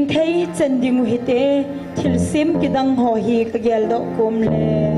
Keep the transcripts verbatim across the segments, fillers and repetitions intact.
Thei chen ding u hite, thilsem kidang ho hi ka geldoh kom le.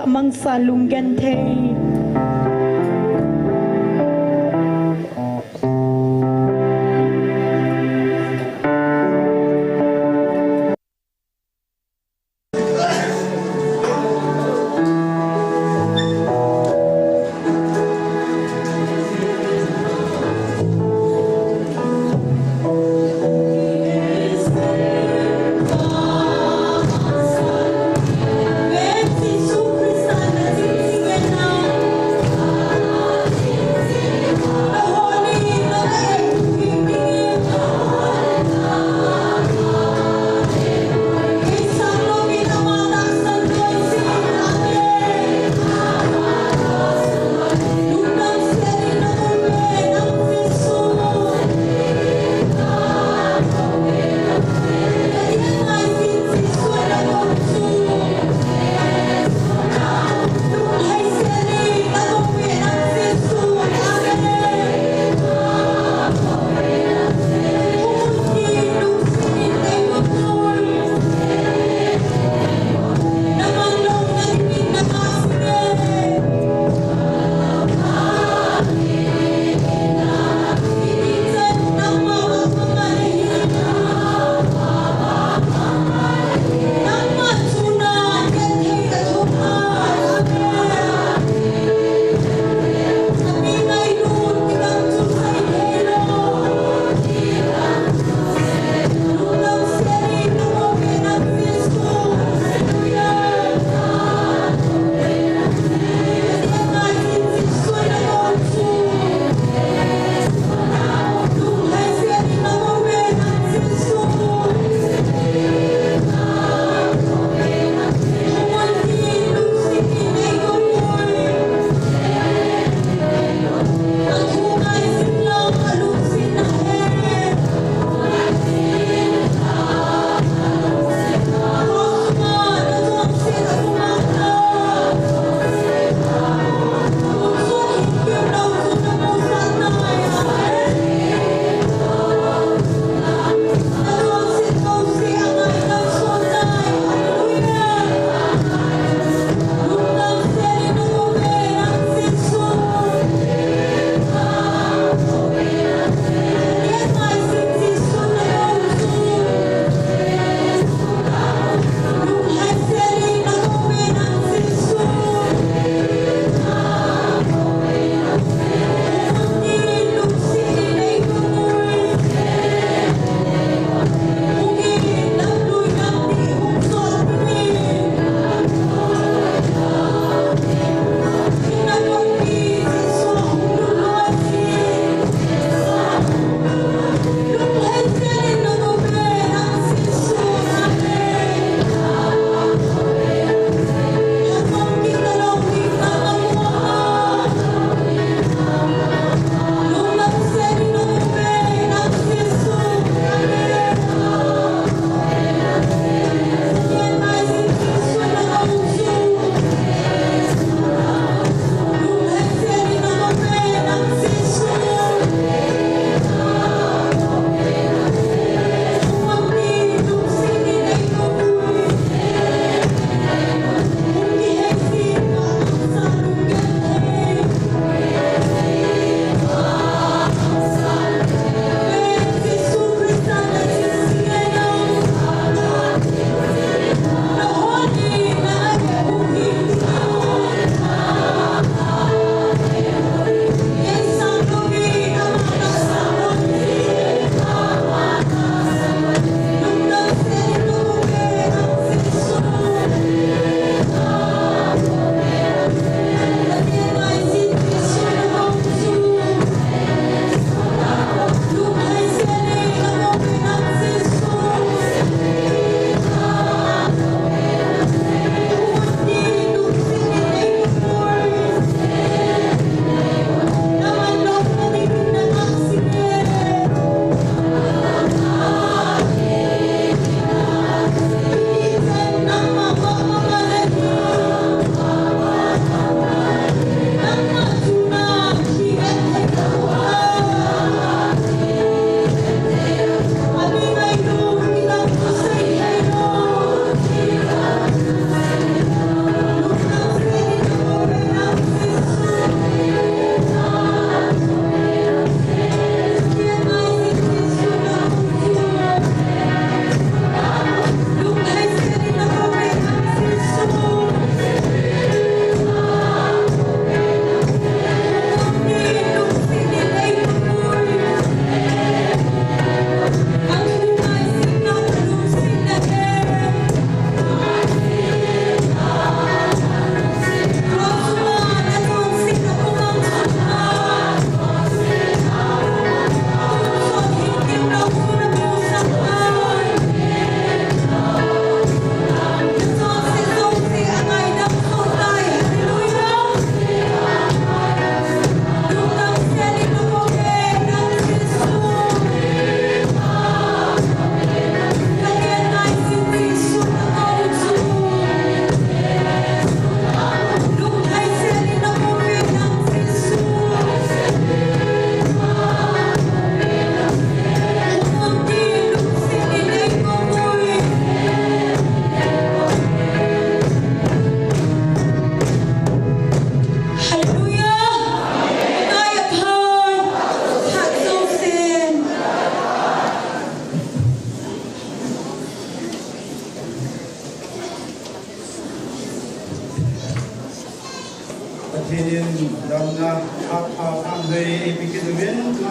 Mangsa lunggenthei.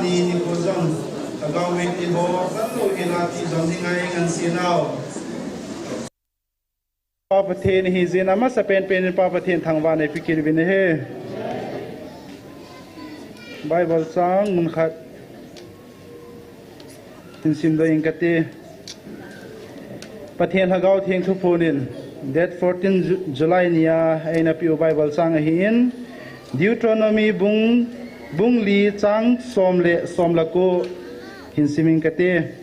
Ni, nikho jong, Lhagao Meitei ho, panlou hila ti jong hi ngai ngan si nau. Pa Pathen hi jin amasa penpen in Pa Pathen thangvah in eipeh kit uvin ahi. Bible chang mun khat hin simdoh ing kate. Pathen Lhagao Theng thuphon in date fourteen Ju-, July nia eina peh u Bible chang ahin, Deuteronomy bung, bung li chang som le som le ko hin sim ing kate.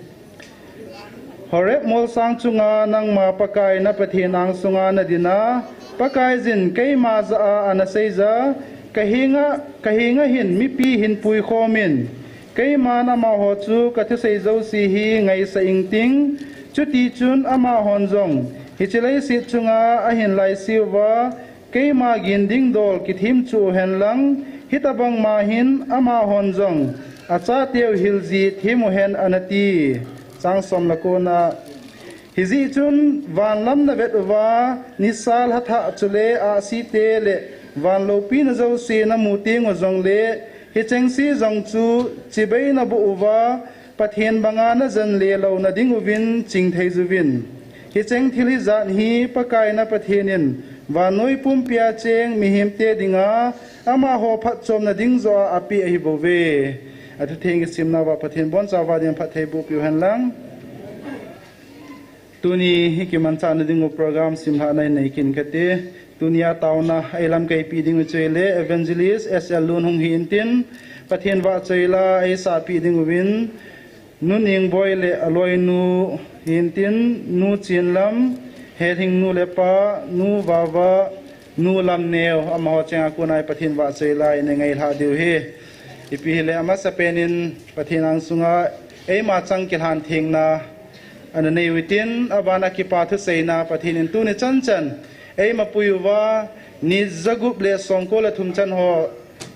Horeb molsang chunga nangma Pakai na Pathen angsunga nadin a, Pakaiyin keima jah a ana seija, kahenga, kahenga hin mipi hin puikhom in, keiman amaho chu kathusei jouse hi ngaisah ingting, chutichun amahon jong hiche leiset chunga ahin laisiuva, keima gin ding dol kithemchuh uhen lang, hitobang ma hin amahon jong achateu hilji them uhen, anati. Chang som le kona. Hijeh chun van lam navet uva, nisa lhathah chule ahsite le van loupina jouse namu teng u jongle, hichengse jong chu chibai naboh uva, Pathen banga najen lelou nading uvin chingthei juvin. Hicheng thil hijat hi Pakai na Pathen in vannoi pumpia cheng mihemte dinga amaho phatchomna ding joh a apeh ahibouve. Athutheng isimnauva Pathen bonchauva dinga phattheiboh peh uhen lang. Tuni hi kimanchahna ding u program simlhahna in nei kit kate. Tunia taona eilamkai peh ding u chu ahile Evangelist S L Lun hung hi intin, Pathen vahchoi la eisahpeh ding uvin, Nu Ningboi le aloinu hi intin, Nu Chinlam, Helhing nu le pa, Nu Vava, Nu Lamneo, amaho chenga kona Pathen vahchoi la in eingailhah diu ahi. Ipi hile amasapen in Pathen angsunga eima chang kilhan thengna ana nei utin, abana kipa thuseina Pathen in tuni chanchan eima pui uva, ni jagup le somko le thum chan ho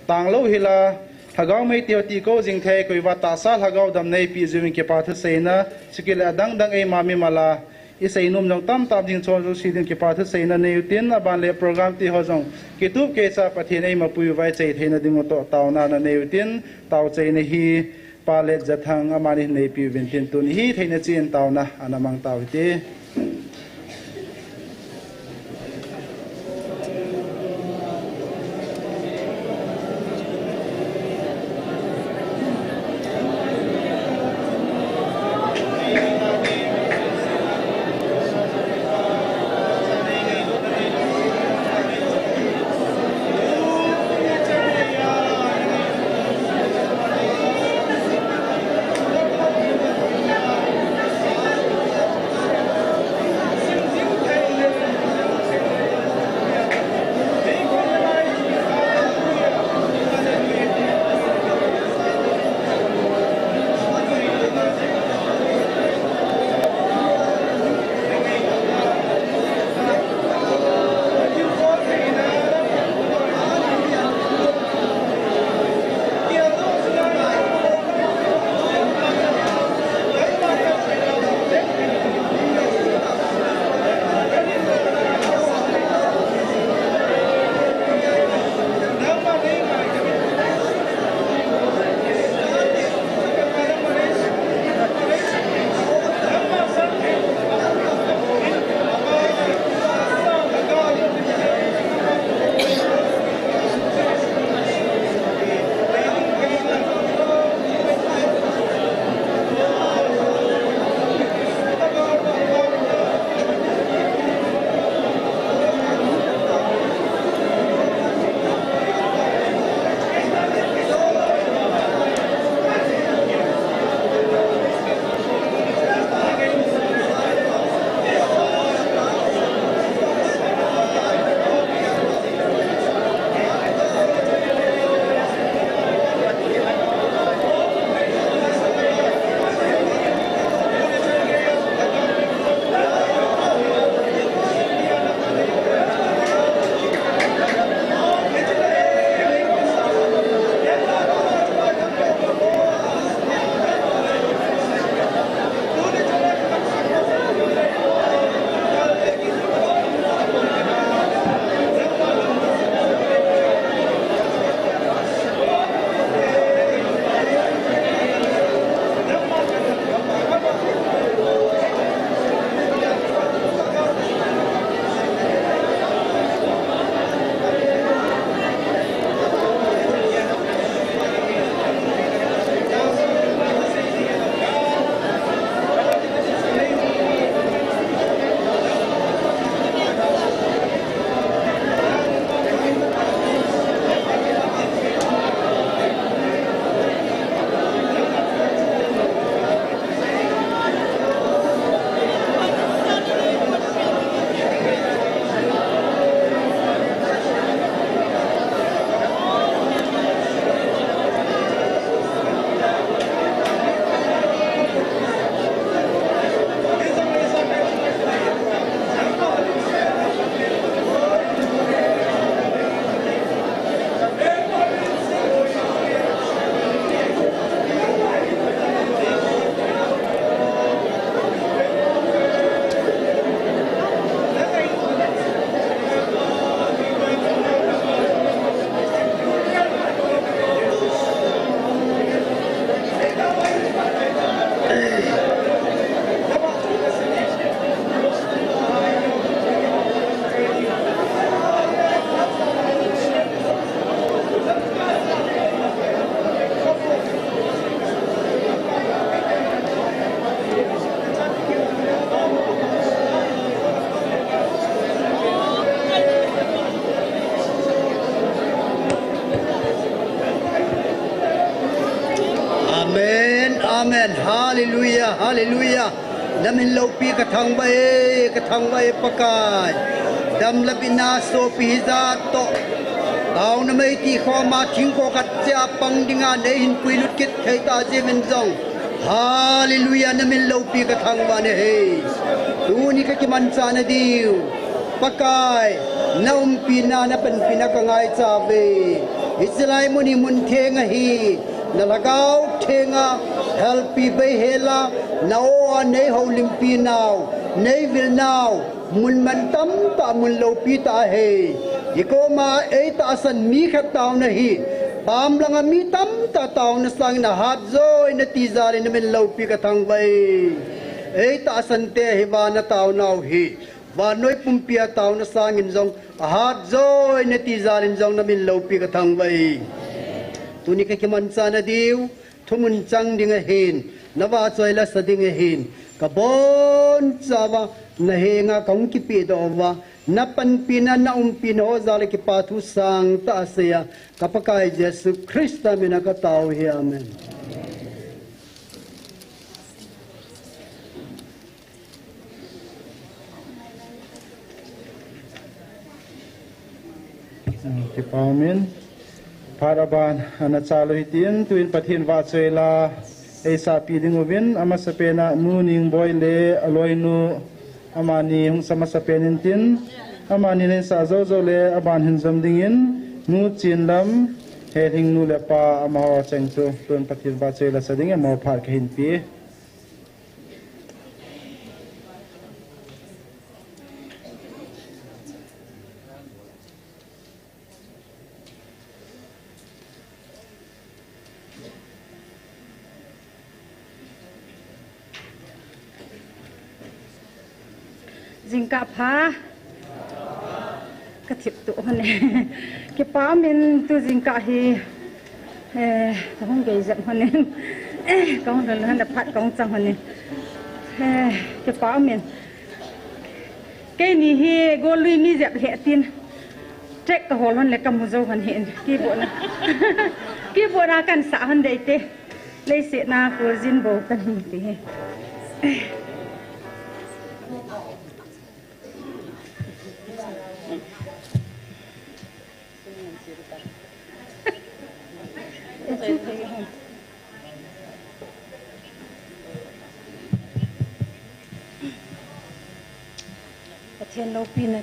tanglou hila, Lhagao Meitei ho tihkou jing thei koi uva tahsa lhagao damna eipeh jiuvin kipa thuseina, chukit le adangdang eima mimal a iseinom jong tamtah ding chon jouse ding kipa thuseina nei utin, aban le program tiho jong kitup keicha Pathen eima pui uva ichai theina ding u toh taona ana nei utin, taochaina hi Pa Letjathang amani hin neipeh uvin tin, tuni hi theina cheh in taona ana mang tau hite. Amen. Hallelujah. Hallelujah. Namin loupi kathangvah e, kathangvah e Pakai. Dam le bitna sopi hijat toh, taona mei ti khoma thingkho khat cheh a pang dinga neihin puilut kit thei tah jeh in jong, Hallelujah, namin loupi kathangvah nahi. Tuni kakimanchah nadiu, Pakai, na umpina, na panpina kangaicha uve. Hichelai mun hi mun theng ahi, na Lhagao Theng a helpi beihel a, na o a neihoulimpi nau, neivil nau, mun mantam tah, mun loupi tah ahi. Ikoma eitahsan mi khat taona hi, pamlanga mi tamtah taona sangin ahat joi nati jal in namin loupi kathangvah e. Eitahsan te hi vana taonau hi, vannoi pumpia taona sangin jong ahat joi nati jal in jong namin loupi kathangvah e. Tuni kakimanchah nadiu, thumun chang ding ahin, na vahchoi lasa ding ahin, kabonchauva, na henga kahung kipedoh uva, na panpina, na umpina ho jal a kipa thu sangtah asei a, ka Pakai Jesu Christa mina katao hi, amen. Kipa umin. Phat aban ana chal u hitin, tuin Pathen vahchoi la eisahpi ding uvin, amasapen a Nu Ningboi le aloinu, amani hung sa masapen intin, amani neisah joujou le aban hin jom dingin, Nu Chinlam, Helhing nu le pa amaho cheng chu, tuin Pathen vahchoi lasa dingin amaho phat kahin pe. Jingkah pha. Kathip tuh hon e. Kipa umin, tu jingkah hi, eh, kahung gei jep hon e. Eh, kahung lhun hon le phat kahung chang hon e. Eh, kipa umin. Keini hi gollui mi jep lheh tin, track kahol hon le kamu jou hon hin. Keyboard na, keyboard na kahin sah hon dei te. Leiset na kul jin bou kahi ti hi. Pathen loupina.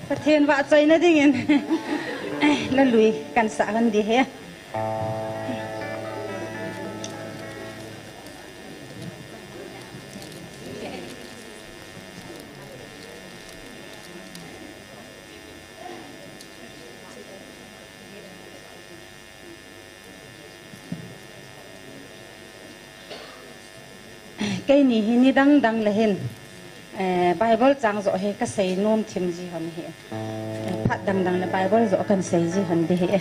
Pathen vahchoina dingin. La lui kahin sah hon ding ahi. Keini hi nidang dang le hin, eh, Bible chang joh hi kasei nom thim ji hon hi. Eh, phat dang dang le Bible joh kahin sei ji hon ding ahi.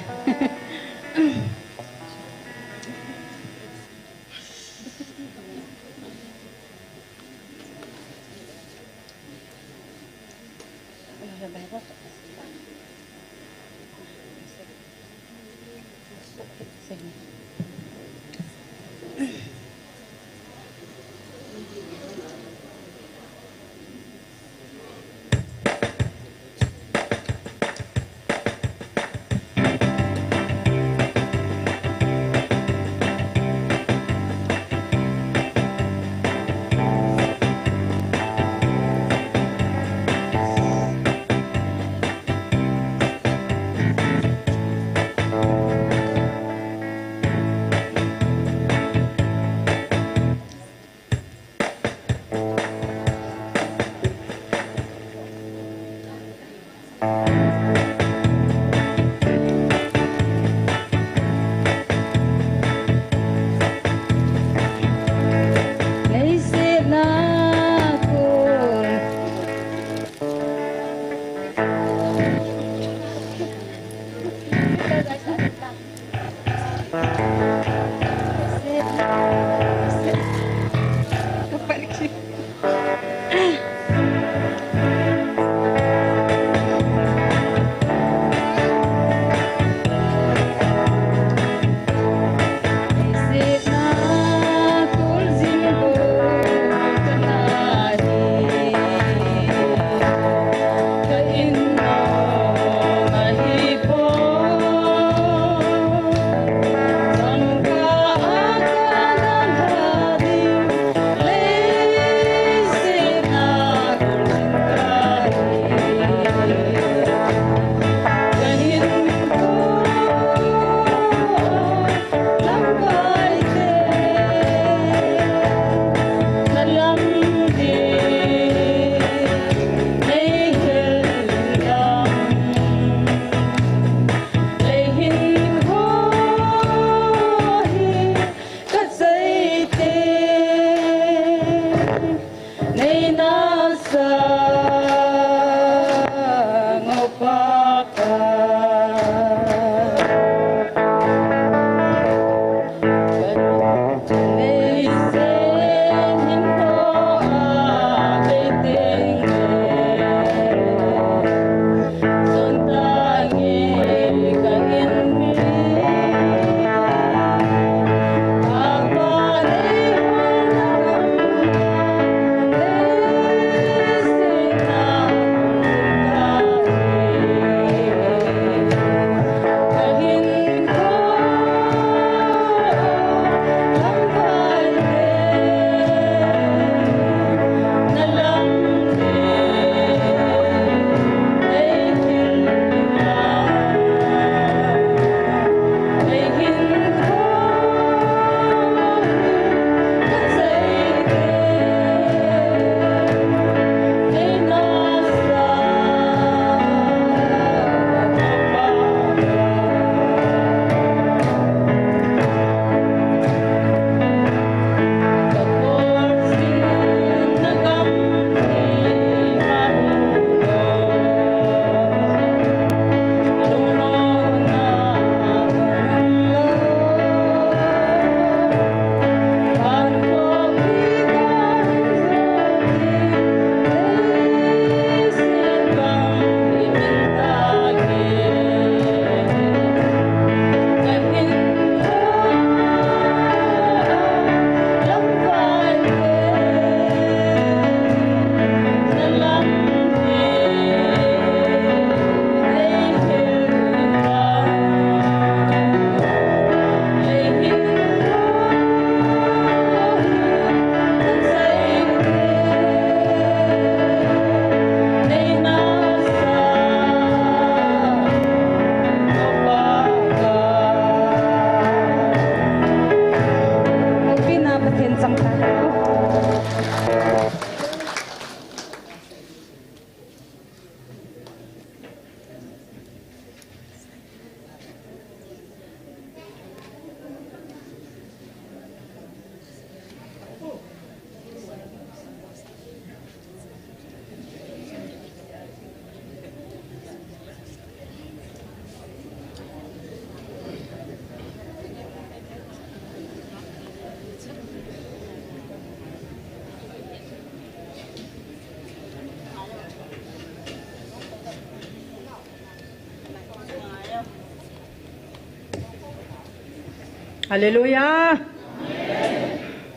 Hallelujah.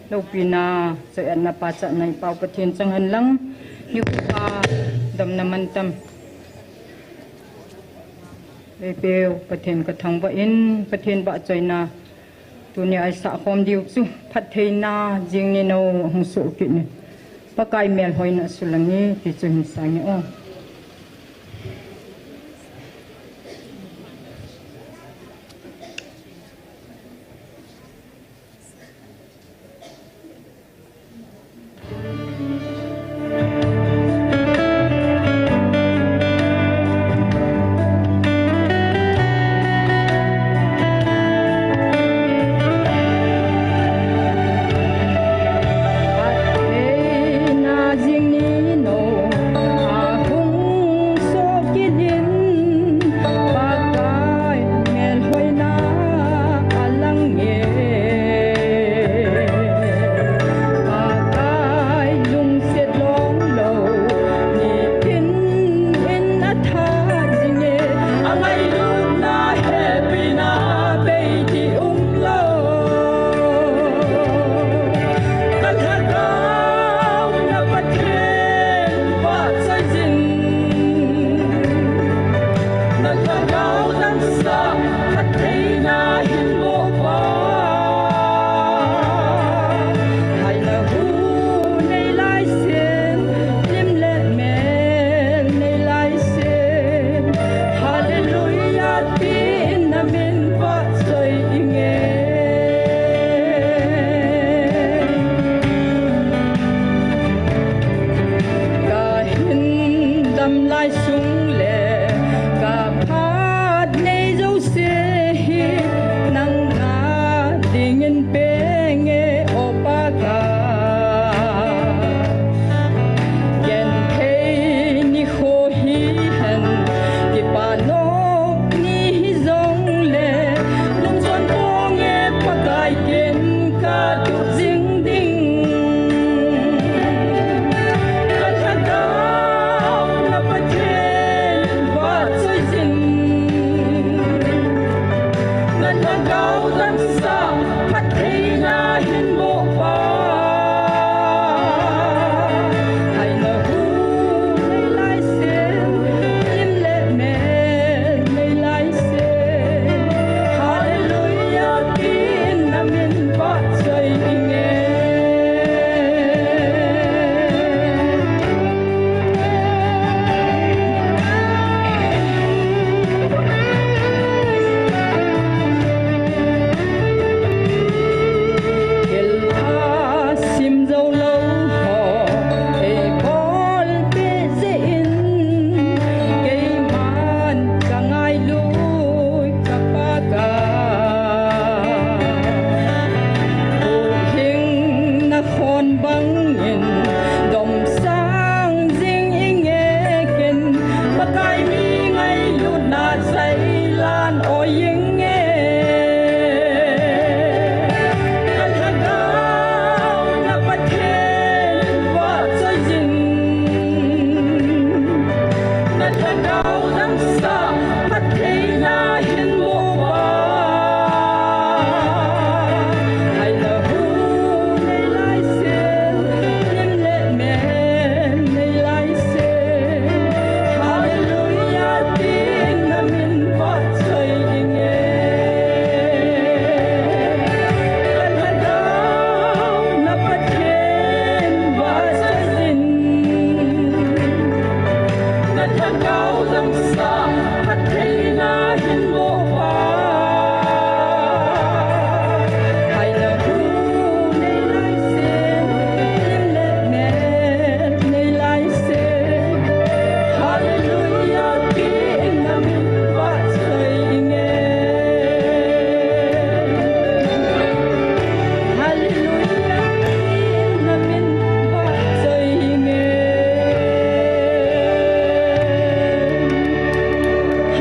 Loupina, soh-etna, pachatna i Pau Pathen chang hen lang, nikho a damna mantam. Eipeu Pathen ka thangvah in, Pathen vahchoina tunia i sah khom diu chu phattheina jing ni nao hung soh kit in, Pakai melhoina sulang e ti chu hin sang e o.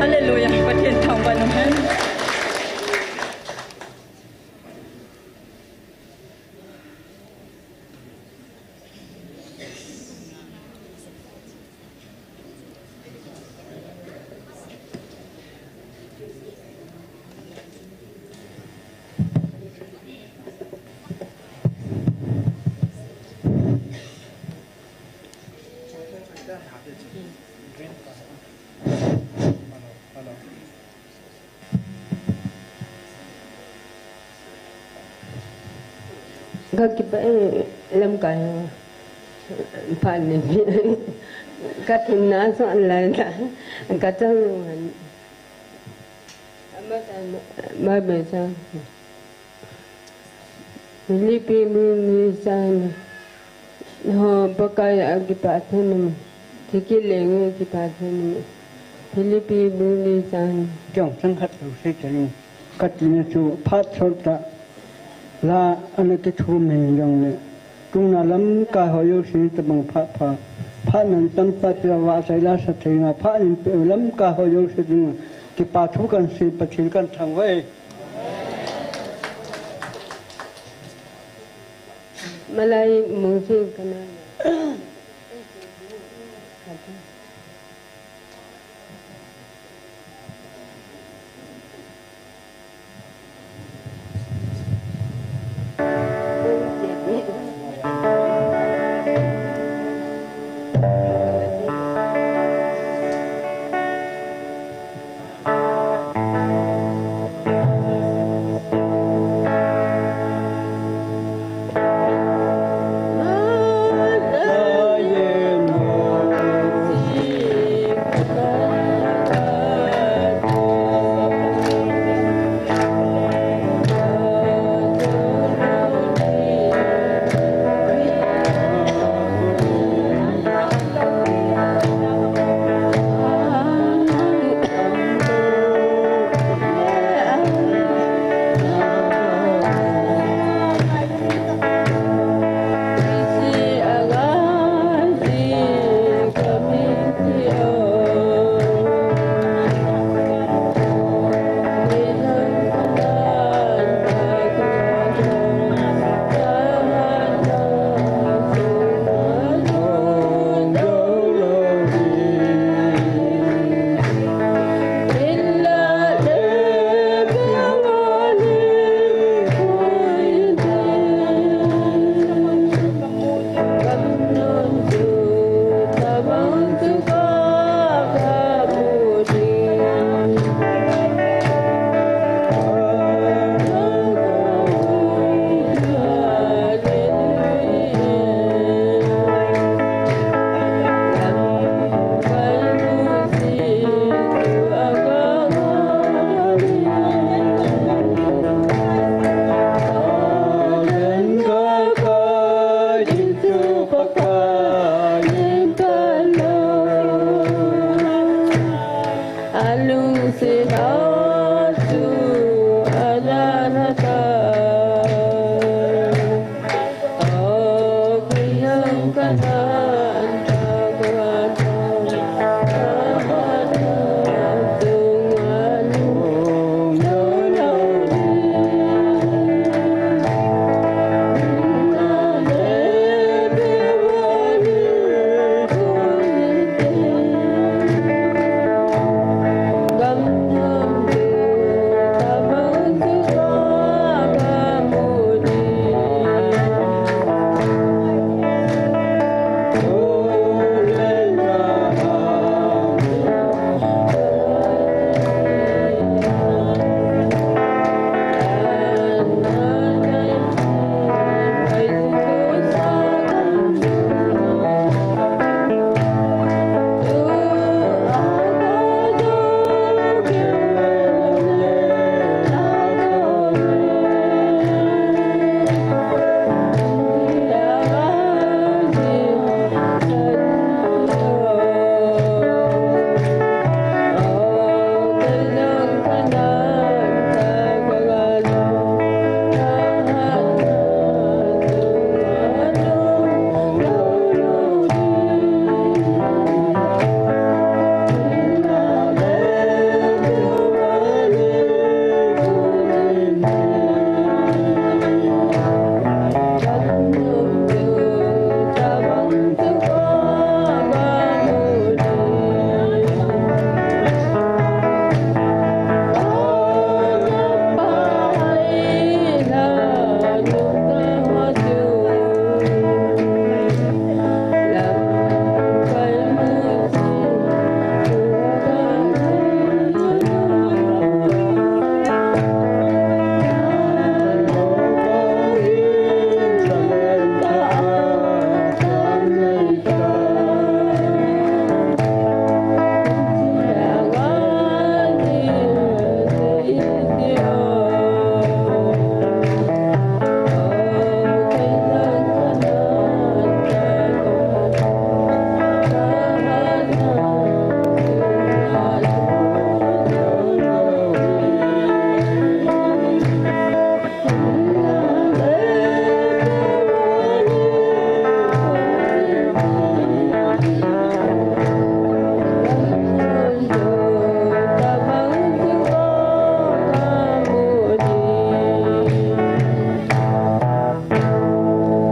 Hallelujah. Pathen thangvah in umhen. Ka kipah e, lamkai ho. Phat nei pe. Ka thina son lai ta. Ka chang han. Ama sa, ma be sa. Philippi bung ni chang ni. Ho Pakai a kipah thenna. Thikit leng a kipah thenna. Philippi bung ni chang ni. Jong chang khat lo sei ta ni. Ka tina chu phat chom tah. La ana kithum hi jong le. Tuna lamkai ho jouse tabang phat pha. Phat nan tam phat pia va sai la sa thei nga phat in pe lamkai ho jouse ding. Kipa thu kan sei Pathen kan thangvah e. Malai mungsi kana.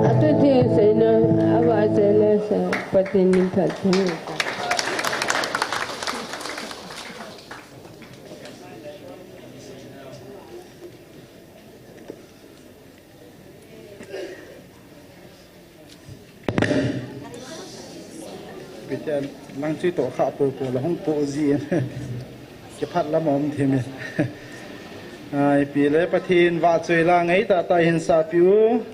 Atu theng seina, ava seina sa, Pathen min phat theng. Peter, nang chu toh kha popo la hung po ji. Kiphat lam um thim e. Ai, pi le Pathen vahchoi la ngai tah tah hin sah piu.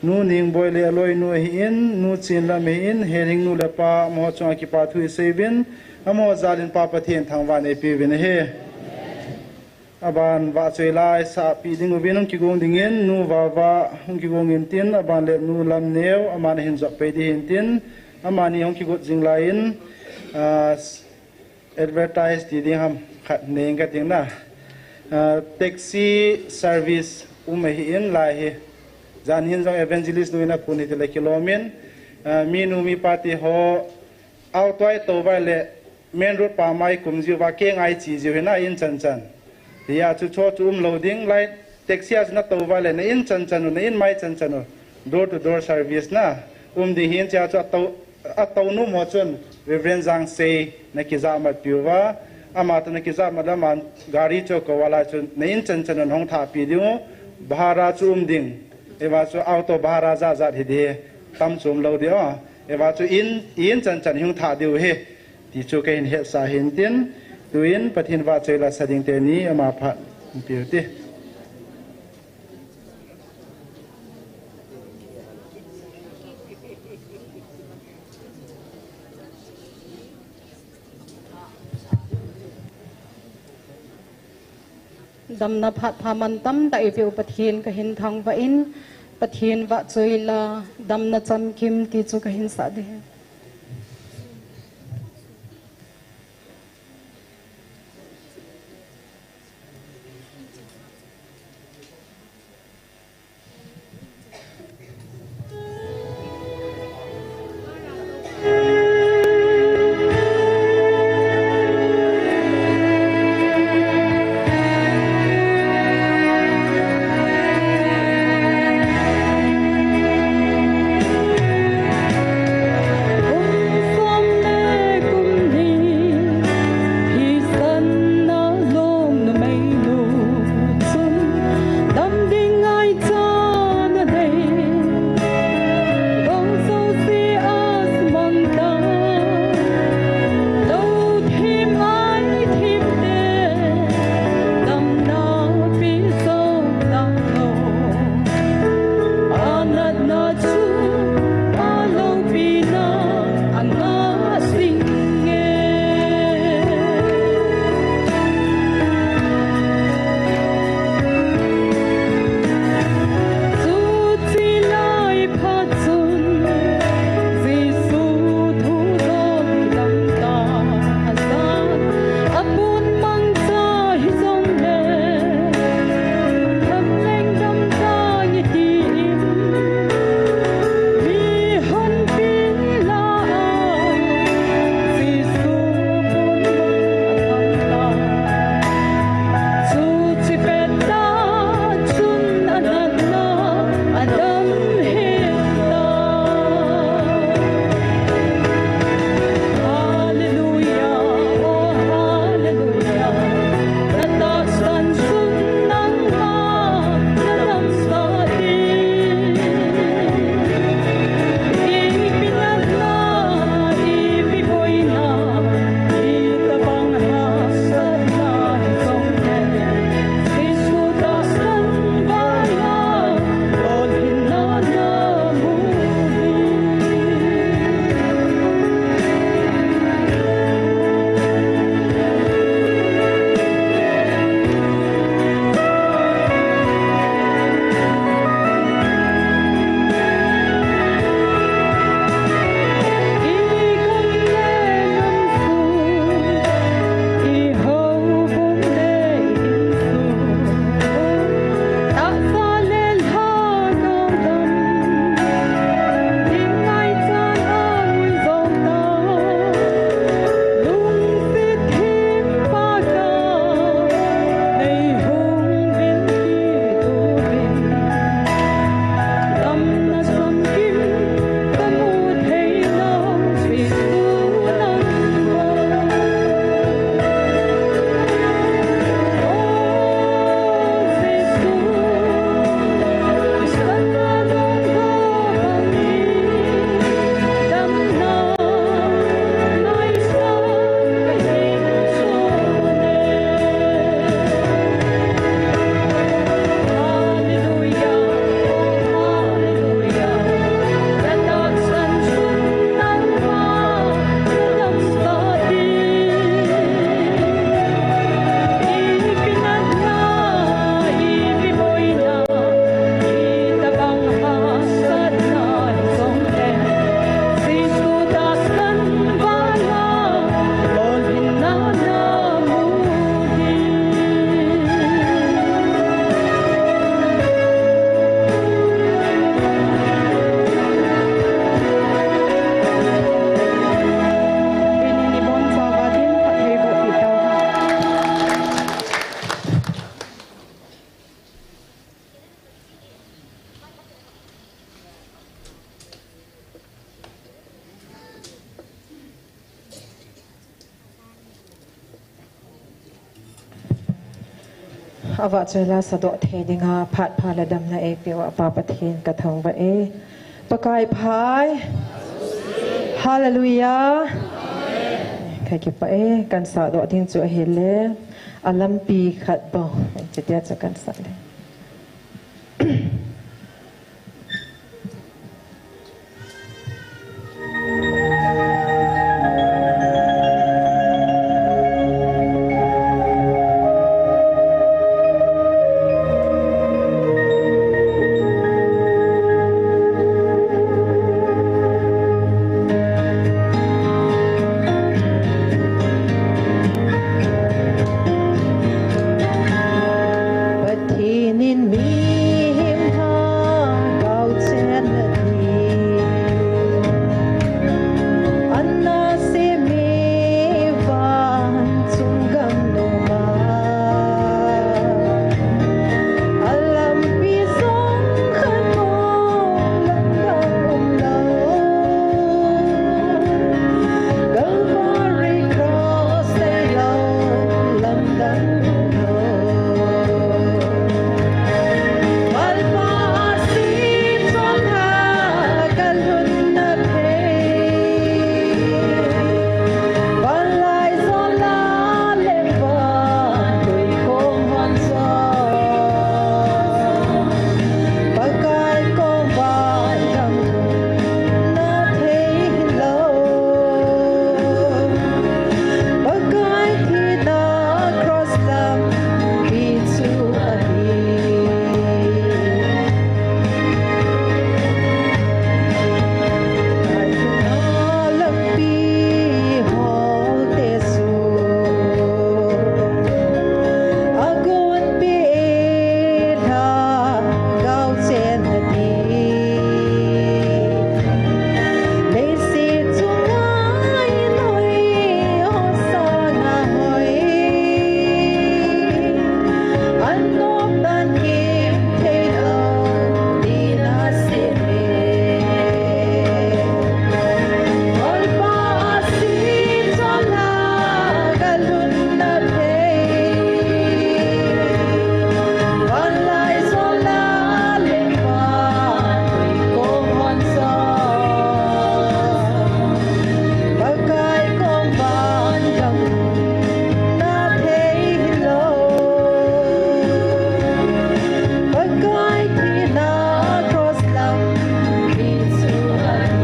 Nu Ningboi le aloi nu ahin, nu Chinlam ahin, Hering nu le pa, amaho chunga kipa thu isei uvin, amaho jal in Pa Pathen thangvah in eipe uvin ahi. Aban vahchoi la isah pi ding uvin hung kigong dingin, nu Vava hung kigong intin, aban le nu Lamneo, aman ahin jop pai ding hintin, amani hung kigot jing lai in, ah, advertise ti ding ham khat nei inge kating na. Ah, taxi service um ahin lai hi. Jan hin jong evangelist nu in akun hiti le kilom in, ah, minu mipa ti ho auto a itou uva le main road pam a ikum jiuva keng a iche jiu hina in chan chan. Tia chu cho chu um lou ding lai, taxi a chu natou uva le na in chan chan u, na in mai chan chan u. Door to door service na um ding hin, chea chu atou, atou nom ho chun Reverend Jangsei na kijah mat piuva, ama toh na kijah mat le aman gari chu akou uva lai chun na in chan chan u na hung thah pi diu. Bhara chu um ding. Eva chu auto bhara jat jat hi ding, tam chu um lou ding o. Eva chu in, in chan chan hung thah diu hi. Ti chu kahin hetsah hintin, tuin Pathen vahchoi la sa ding teni ama phat umpiu te. Damna phat pha man tamtah eipeu Pathen kahin thangvah in, Pathen vahchoi la damna chamkim ti chu kahin sah ding. Avahchoi la sadoh thei dinga phat pha le damna eipeuva Pa Pathen kathangvah e. Pakai pha e. Hallelujah. Kakipah e, kahin sadoh ding chu ahile, alampi khat bou. Chutia chu kahin sa le. Pathen in mihem lhagao chenna ding ana seme, vanchung gam noma alampi jong khat bou lamdang umlou. Calvary cross tailou lamdang umlou. Lalpa asih chonlha kalhunna thei. Vanlai jol a leng vantui kong hon jong, Pakai kong vangam na thei hilou. Pakai thina cross lampi chu ahi. Pakai thina lampi holte chu agonpi e, lhagao chenna ding. Leiset chunga inhoi ho sanga hoi, anop dan kim theilou tina seme. Lalpa asih chonlha kalhunna thei. Vanlai jol a leng vantui kong hon jong, Pakai kong vangam na thei hilou. Pakai thina cross lampi chu ahi.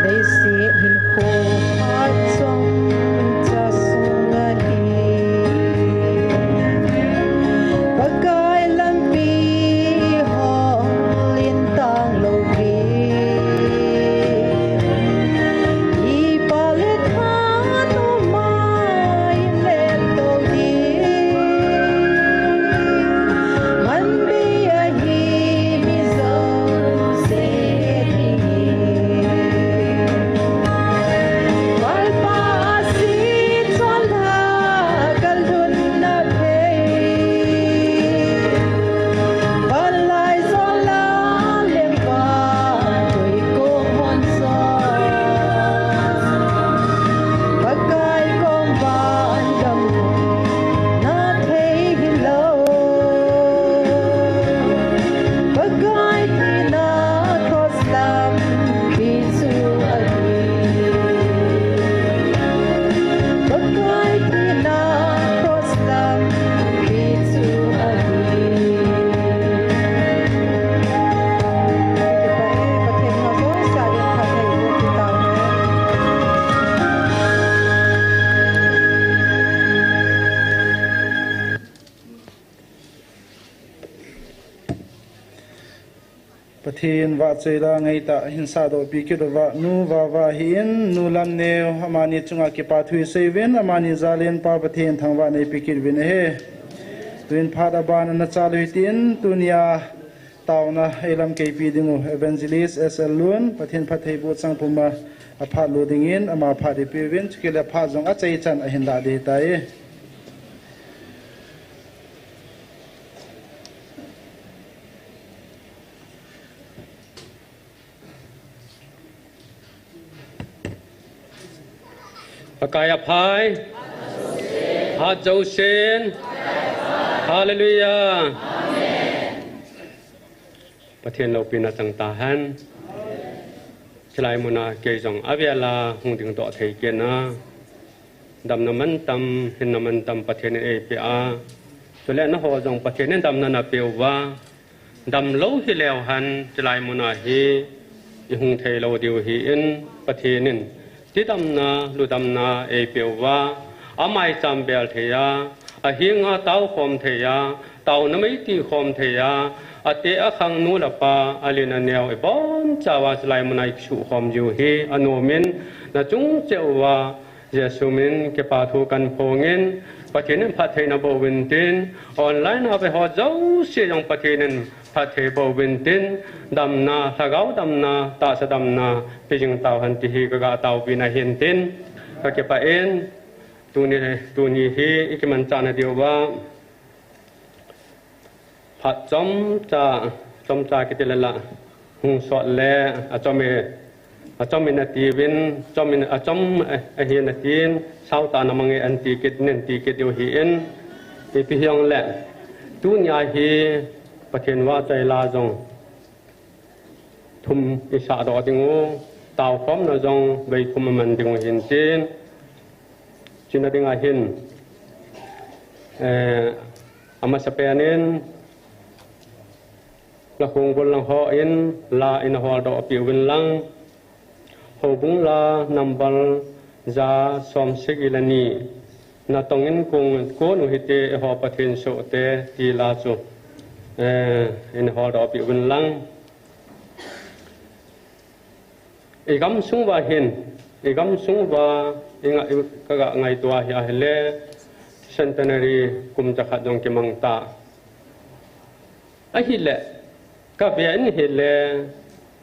Leiset hinkho phat chomcha sunga hi, Pakai lampi hol in tanglou ding. Kipa le thanop a inlen tou ding. Manbei ahi mi jouse dingin. Lalpa asih chonlha kalhunna thei. Vanlai jol a leng vantui kong hon jong, Pakai kong vangam na thei hilou. Pakai thina cross lampi chu ahi. Pakai thina cross lampi chu ahi. Pathen in phatthei boh tahen. Pathen vahchoi la ngeitah hin sadohpi kit uva, Nu Vava ahin, Nu Lamneo, amani chunga kipa thu isei uvin, amani jal in Pa Pathen thangvahna ipe kit uvin ahi. Tuin phat aban ana chal u hitin, tunia Taona eilam keipi ding u Evangelist S L Lun, Pathen phattheiboh chang puma aphat lo dingin, ama phat ipi uvin, chukit le phat jong achaichan ahin lah ding tai. Pakai aphai. Hat jousen. Hallelujah. Pathen loupina chang tahen. Chulai muna kei jong avel a hung dingdoh thei kit na. Damna mantam, hinna mantam Pathen in eipeh a. Chule nangho jong Pathen in damna napeh uva. Damlou hileu hen, chulai muna hi ihung thei lou diu ahin, Pathen in tidamna, ludamna eipeh uva, amaicham bel thei a, ahenga taokhom thei a, taona meiti khom thei a, ate akhang nu le pa, alen aneo ibonchauva chulai muna ikisuh khom jiu hi, anomin, nachung cheh uva, Jesu min kipa thu kaphongin, Pathen in phattheina boh uvin tin, online a veho jouse jong Pathen in phatthei boh uvin tin, damna, lhagao damna, tahsa damna, pe jing tauhen ti hi kaga taovin ahin tin, kakipah in, tuni, tuni hi ikimanchah na diuva, phat chomcha, chomcha kiti le la, hung sot le, achom e, achom in atiuvin, chom in, achom, eh, ahin atin, sautah na mang e anti kit, nen ti kit diu ahin, ipi hijongle, tunia hi Pathen vahchoi la jong, thum isah doh ding u, taokhomna jong vei thum aman ding u ahin tin, chuna dinga hin, eh, amasapen in, la khongbul lang hon, la ina holdoh peh uvin lang, Houbung la number ja som sagi le ni, natong in kon, kon u hite eiho Pathen sohte ti la chu, eh, ina holdoh peh uvin lang. Igam sung uva hin, igam sung uva, inga, i, kaga ngaito a hi ahile, centenary kum jakhat jong kimang ta. Ahile, kave in hile,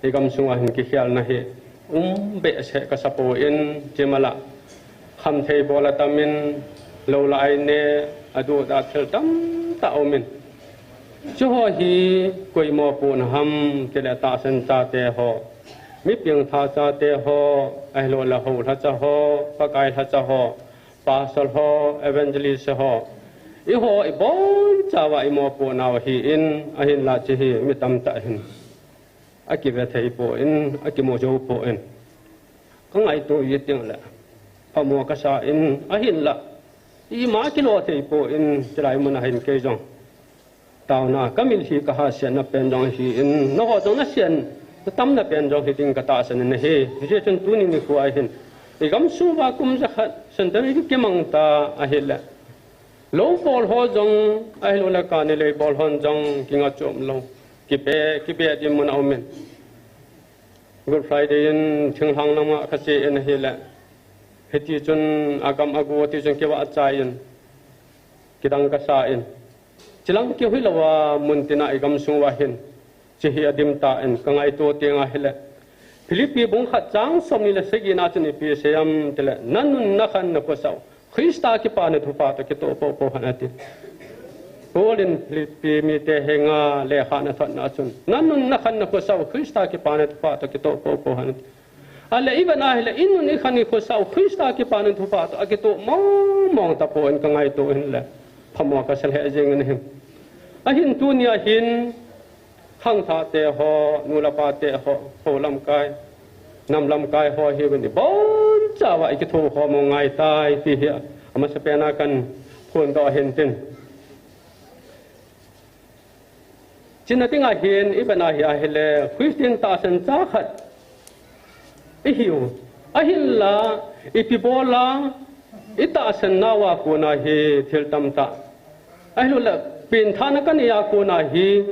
igam sunga hin kikhelna hi, um behseh kasa poi, chimala, khamthei bol atam in, lou la ai ne, adu da thil tamtah um in. Chuho hi, koi mopohna ham, tile tahsan chate ho, mi pengtha chate ho, ahilou le hou lhacha ho, Pakai lhacha ho, Pastor ho, evangelist ho, eiho ibonchauva imopohnau ahin, ahinla chehi mi tamtah hin akive thei poi, akimo jou poi. Kangaito itile, phamo kasa in, ahinla, ima kilo thei poi, chulai muna hin kei jong. Taona, kamil hi kahahsetna pen jong ahin, nangho jong nasetna tamna pen jong hiding katahsan in ahi. Hijeh chun tuni nikho a hin, igam sunga kum jakhat centenary kimang ta ahile, lou bol ho jong, ahilou le kani lei bol hon jong, kinga chom lou, kipe, kipe ding mun a um in. Good Friday in, thinglhang lama kache in ahile, hiti chun, agam agu ti chun kivah chai in, kidang kasa in. Chilang keu hilouva, muntina igam sunga hin, chehi adim tan, kangaito teng ahile, Philippi bung khat chang somni le sagi na chun ipi asei em tile, nanun nakhan nakhosah u Christa kipana thupha toh kitoh poupou hen ati. Paul in Philippi mite henga lekha ana thotna chun, nanun nakhan nakhosah u Christa kipana thupha toh kitoh poupou hen ati. Ahile ivet ahile, inun ikhan ikhosah u Christa kipana thupha toh akitoh mongmong tapon kangaito in le, phamo kasa lheh jeng in ahi. Ahin tunia hin, khangthah te ho, nu le pa te ho, ho lamkai, nam lamkai ho hiuvin ibonchauva ikithokhom u angaitai ti hi, amasapen a kaphondoh ahin tin. Chuna dinga hin, ivet a hi ahile, Christian tahsan cha khat ihiu. Ahinla, ipi bol a, itahsan nauva kona hi thil tamtah. Ahilou le, pengthahna kanei a kona hi,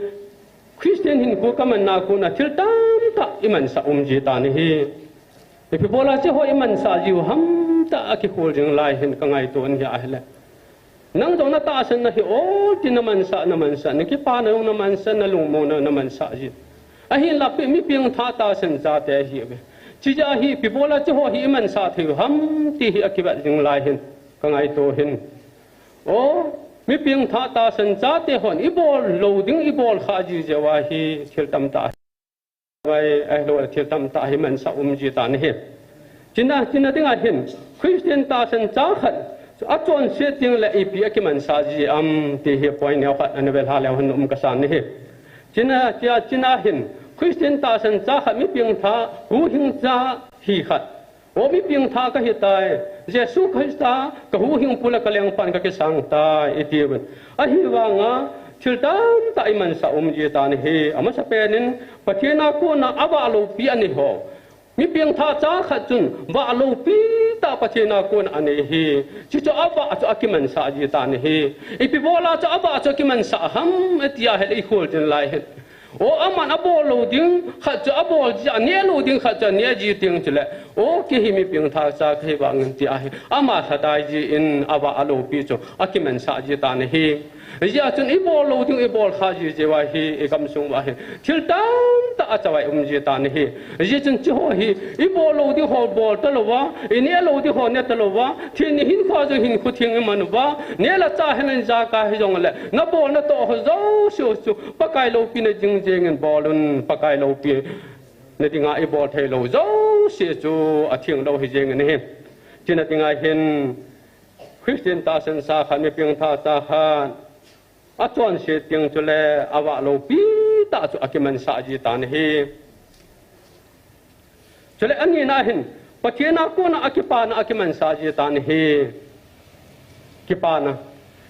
Christian hinkho kamanna kona thil tamtah imansah um ji tan ahi. Ipi bol a cheho imansah jiu ham tia kikhol jing lai hin kangaito in hi ahile. Nang jong natahsan nahi o, ti namansah, namansah, nakipana jong namansah, nalungmonna namansah ji. Ahinlah pi, mipengthah tahsan chate ahiuve. Chijeh a hi ipi bola hicheho hi imansah thei u ham, ti hi akivet jing lai hin, kangaito hin. O, mipengthah tahsan chate hon ibol lou ding, ibol khah ji jeh uva hi thil tamtah, vai, ahilou thil tamtah hi mansah um ji tan ahi. Chuna, chuna dinga hin, Christian tahsan cha khat achonset tengle ipi akimansah ji ham, ti hi point neo khat ana velha leu hen um kasan ahi. Chuna, chuna, chuna hin, Christian tahsan cha khat, mipengthah huhhing cha hi khat, o, mipengthah kahitai, Jesu Christa kahuhhingpu le kalengpan kakisang tai, itiuvin. Ahivanga thil tamtah imansah um ji tan ahi. Amasapen in Pathen a kona avah loupi anei ho. Mipengthah cha khat chun vah loupi tah Pathen a kona anei ahi. Chuchu avah chu akimansah ji tan ahi. Ipi bola chu avah chu akimansah ham, iti ahile ikhol jing lai hin. O, aman abol lou ding khat chu abol ji, aneh lou ding khat chu aneh ji teng chule, o, kei hi mipengthah cha kahi vangin, ti ahi. Ama lhadai jin avah aloupi chu akimansah ji tan ahi. Hijeh chun ibol lou ding ibol khah ji jeh uva hi igamsung uva hi thil tamtah achavai um ji tan ahi. Hijeh chun hicheho hi ibol lou ding ho bol talouva, ineh lou ding ho ne talouva, thil ni hinkhoa jong hinkho theng iman uva, neh le chah hihen ijakai hijongle, nabol natoh ho jouse u chu Pakai loupina jing jengin bolun, Pakai loupina dinga ibol theilou jouse chu atheng lou hi jengin ahi. Chuna dinga hin, Christian tahsan cha khat, mipengthah cha khat achonset teng chule avah loupi tah chu akimansah ji tan ahi. Chule anina hin, Pathen a kona akipana akimansah ji tan ahi. Kipana.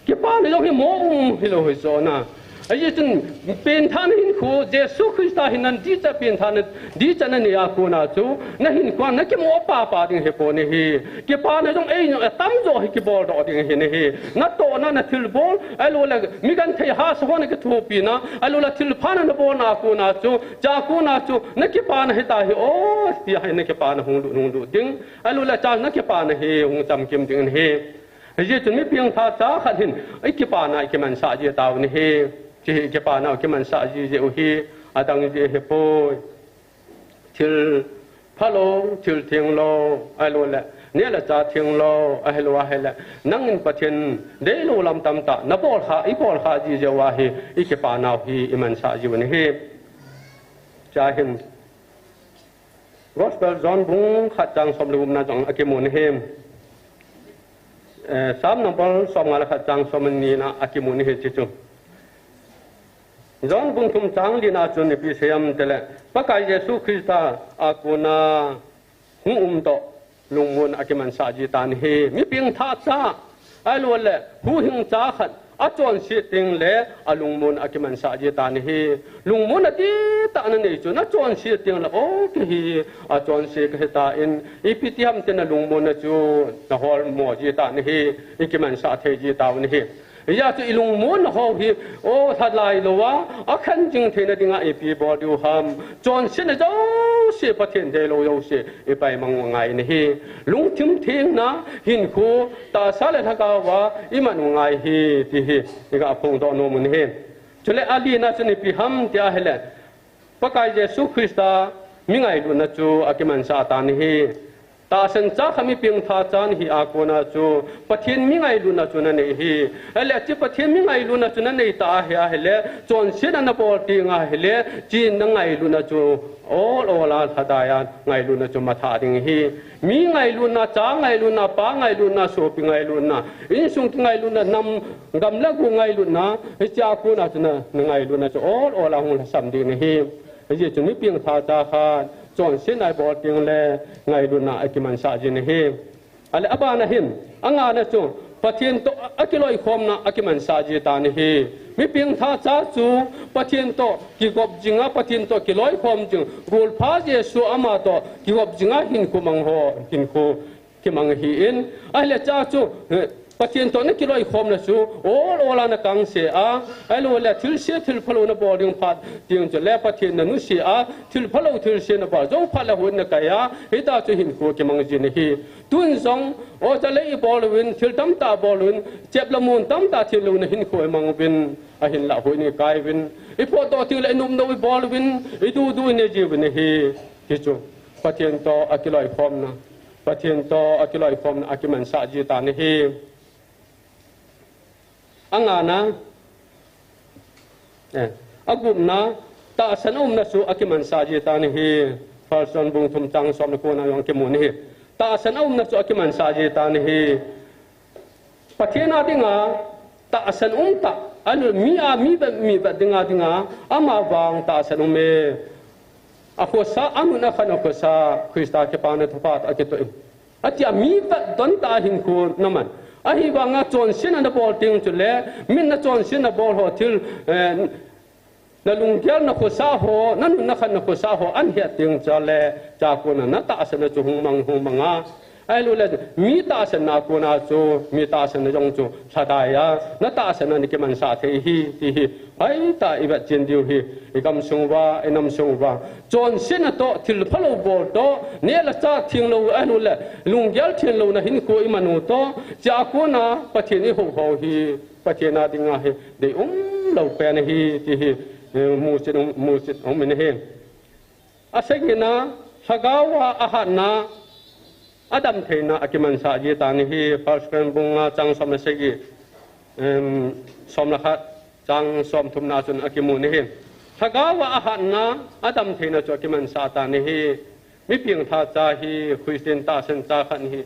Kipana jong hi mo um hilou hi jona. Ajeh chun, penthahna hinkho, Jesu Christa hin nadichat penthahna, dichat nanei a kona chu, nahinkhoa nakimo papa ding hipon ahi. Kipana jong ei jong atamjo hi kiboldoh ding ahi nahi. Natohna, nathilbol, ahiloule mi genthei hahsa ho nakithopina, ahiloule thilpha nabolna a kona chu, cha kona chu, nakipana hita hi o, tia hi nakipana hung lut, hung lut ding. Ahiloule cha nakipana hi hung chamkim ding ahi. Hijeh chun mipengthah cha khat hin, ikipana ikimansah ji tauvin ahi. Hiche hi ikipana ikimansah ji jeh u hi, adang jeh ahipoi. Thil phalou, thil thenglou, ahiloule neh le chah thenglou, ahilou ahile, nangin Pathen deilou lam tamtah nabol khah, ibol khah ji jeh uva hi, ikipanau hi imansah jiuvin ahi. Chua hin, Gospel John bung khat chang som le gupna jong akimun ahi. Eh, Psalm number somnga le khat chang som le nina akimun ahi hiche chu. John bung thum chang lina chun ipi asei em itile, Pakai Jesu Christa a kona hung um toh lungmonna akimansah ji tan ahi. Mipengthah cha, ahiloule huhhing cha khat achonset tengle alungmonna akimansah ji tan ahi. Lungmonna dihtah nanei chu nachonset tengle, o, kei hi achonse kahitan, ipi ti ham tia nalungmonna chu naholmo ji tan ahi, ikimansah thei ji tauvin ahi. Hijeh chun ilungmonna ho hi, o, lhalai louva akhen jing theina dinga ipi bol diu ham. Chonsetna jouse, Pathen deilou jouse ipaimang u angai nahi. Lungthim thengna hinkho tahsa le lhagaova iman u angai ahi, ti hi iga phongdoh nom u ahi. Chule alina chun ipi ham tia ahile, Pakai Jesu Christa mi ngailutna chu akimansah tan ahi. Tahsan cha khat, mipengthah cha nahi a kona chu Pathen mi ngailutna chu nanei ahi. Ahile hiche Pathen mi ngailutna chu nanei ta ahi ahile, chonsetna nabol teng ahile, hiche nangailutna chu ol ol a lhadai a ngailutna chu mathah ding ahi. Mi ngailutna, cha ngailutna, pa ngailutna, sopi ngailutna, insung kingailutna, nam, gam le go ngailutna, hiche a kona chu na, nangailutna chu ol ol a hung lhasam ding nahi. Hijeh chun mipengthah cha khat chonsetna ibol tengle ngailutna akimansah jin ahi. Ahile abana hin, angana chu Pathen toh akiloikhomna akimansah ji tan ahi. Mipengthah cha chu Pathen toh kigop jinga, Pathen toh kiloikhom jing, golpha Jesu ama toh kigop jinga hinkho mang ho, hinkho kimang ahin, ahile cha chu, eh, Pathen toh nakiloikhomna chu ol ol a nakangse a, ahilouleh thilse thilphalou nabol ding phat ding chule Pathen nanusia a, thilphalou thilse nabol jou phat le houin nakai a, hitia chu hinkho kimang jin ahi. Tun jong, o, jalei ibol uvin, thil tamtah bol uvin, chep le mun tamtah thil louna hinkho imang uvin, ahinlah houin ikai uvin, ipotdoh tengle inopnop ibol uvin, idudu inei jiuvin ahi. Hichu Pathen toh akiloikhomna, Pathen toh akiloikhomna akimansah ji tan ahi. Angana, eh, agupna, tahsan umna chu akimansah ji tan ahi. First John bung thum chang som le kona jong kimun ahi. Tahsan umna chu akimansah ji tan ahi. Pathen a dinga tahsan umtah, ahilouleh mi a mi vet, mi vet dinga, dinga, amavang tahsan ume. Akhosa, anun akhan akhosa, Christa kipana thupha toh akitoh in, atia mi vet don tah a hinkho naman. Ahivanga chonsetna nabol teng chule, min nachonsetna bol ho thil, eh, nalunggel nakhosa ho, nanun nakhan nakhosa ho, ahin het teng chule, chua kona natahsanna chu hung mang, hung mang a. Ahilouleh, mi tahsanna kona chu, mi tahsanna jong chu lhadai a, natahsanna nakimansah thei ahi, ti hi hoitah a ivet chen diu ahi, igamsung uva, inamsung uva. Chonsetna toh, thilphalou bol toh, neh le chah thenglou, ahilouleh, lunggel thenlouna hinkho iman u toh, chua kona Pathen ihou ho hi, Pathen a dinga hi deium lou pen ahi, ti hi, eh, muchet um, muchet um in ahi. Asagina, lhagao a ahatna, adamtheina akimansah ji tan ahi. First Corinthians bung nga chang som le sagi, em, som le khat, chang som thumna chun akimun ahi. Lhagao a ahatna, adamtheina chu akimansah tan ahi. Mi pengtha cha hi, Christian tahsan cha khat hi,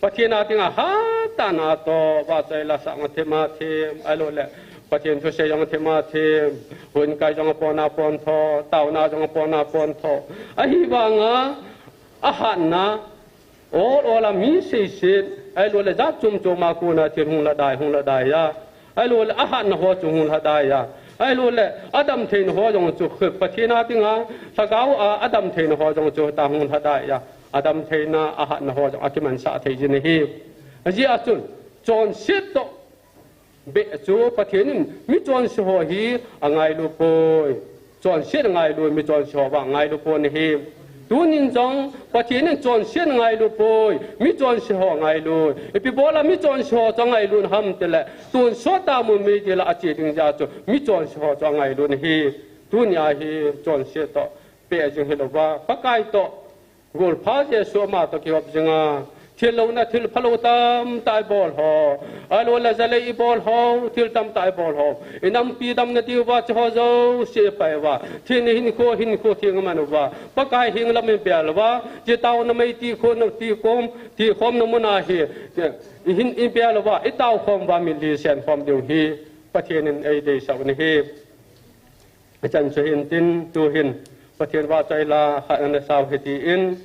Pathen a dinga hatah na toh, vahchoi la sang a them a them, ahilouleh Pathen thusei jong a them a them, houin kai jong apon a pon tho, taona jong apon a pon tho. Ahivanga, ahatna, ol ol a mi seiset, ahilouleh jat chom chom a kona thil hung lhadai, hung lhadai a. Ahilouleh ahatna ho chu hung lhadai a. Ahilouleh adamtheina ho jong chu Pathen a dinga, lhagao a adamtheina ho jong chu ta hung lhadai a. Adamtheina ahatna ho jong akimansah thei jin ahi. Ajeh a chun, chonset toh beh chu Pathen in mi chonse ho hi angailu poi. Chonset angailu, mi chonse ho vang angailu pon ahi. Tunin jong Pathen in chonset angailu poi, mi chonse ho angailu. Ipi bola mi chonse ho chu angailu ham tile, tonsot a mun meidil a ache ding jeh a chu mi chonse ho chu angailu ahi. Tunia hi chonset toh beh jing hilouva, Pakai toh golpha Jesu ama toh kihop jinga, thil louna, thil phalou tamtah ibol ho, ahilouleh jalei ibol ho, thil tamtah ibol ho, inampi damna diuva, hiche ho jouse ipai uva, thina hinkho, hinkho theng iman uva, Pakai heng lam ibel uva, hiche taona mei tikhom, tikhom, tikhomna muna hi, ihin ibel uva, itao khom uva, mitlhi sen khom diu hi Pathen in eideisah u ahi. Hichan chu hintin, tuhin Pathen vahchoi la khat ana sau hitin,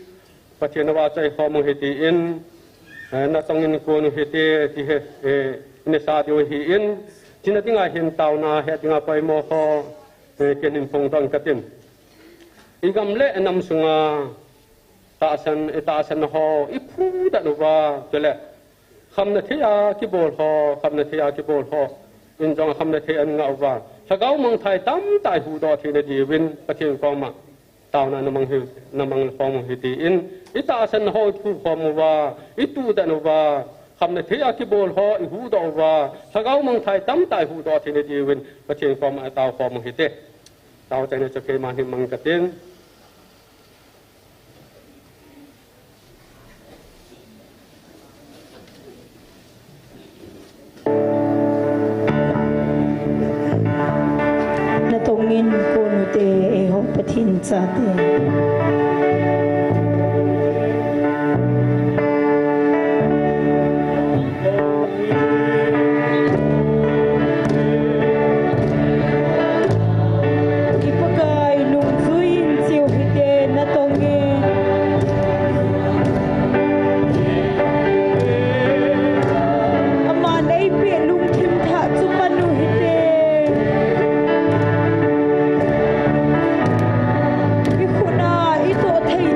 Pathen vahchoi khom u hitin, eh, natong in kon u hite, ti hi, eh, ina sa diu ahin, hichena dinga hin taona het dinga poimo ho, eh, ken hin phongdoh inge katin. Igam le inam sunga tahsan, itahsan ho iphudoh uva, chule khamna thei a kibol ho, khamna thei a kibol ho in jong khamna thei ahin ngah uva, lhagao mangthai tamtah ihuhdoh theina diuvin Pathen koma taona namang hi, namang khom u hitin, itahsan ho iphukhom uva, ituhdoh uva, khamna thei a kibol ho ihuhdoh uva, lhagao mangthai tamtah ihuhdoh theina diuvin Pathen koma tao khom u hite. Tao chaina chu keiman hin mang katin. Natong in kon u hite, eiho Pathen chate. I Pakai nungjui in cheu hite, natong in. Aman eipeh lungthim thah chu pan u hite. I khut a itoh thei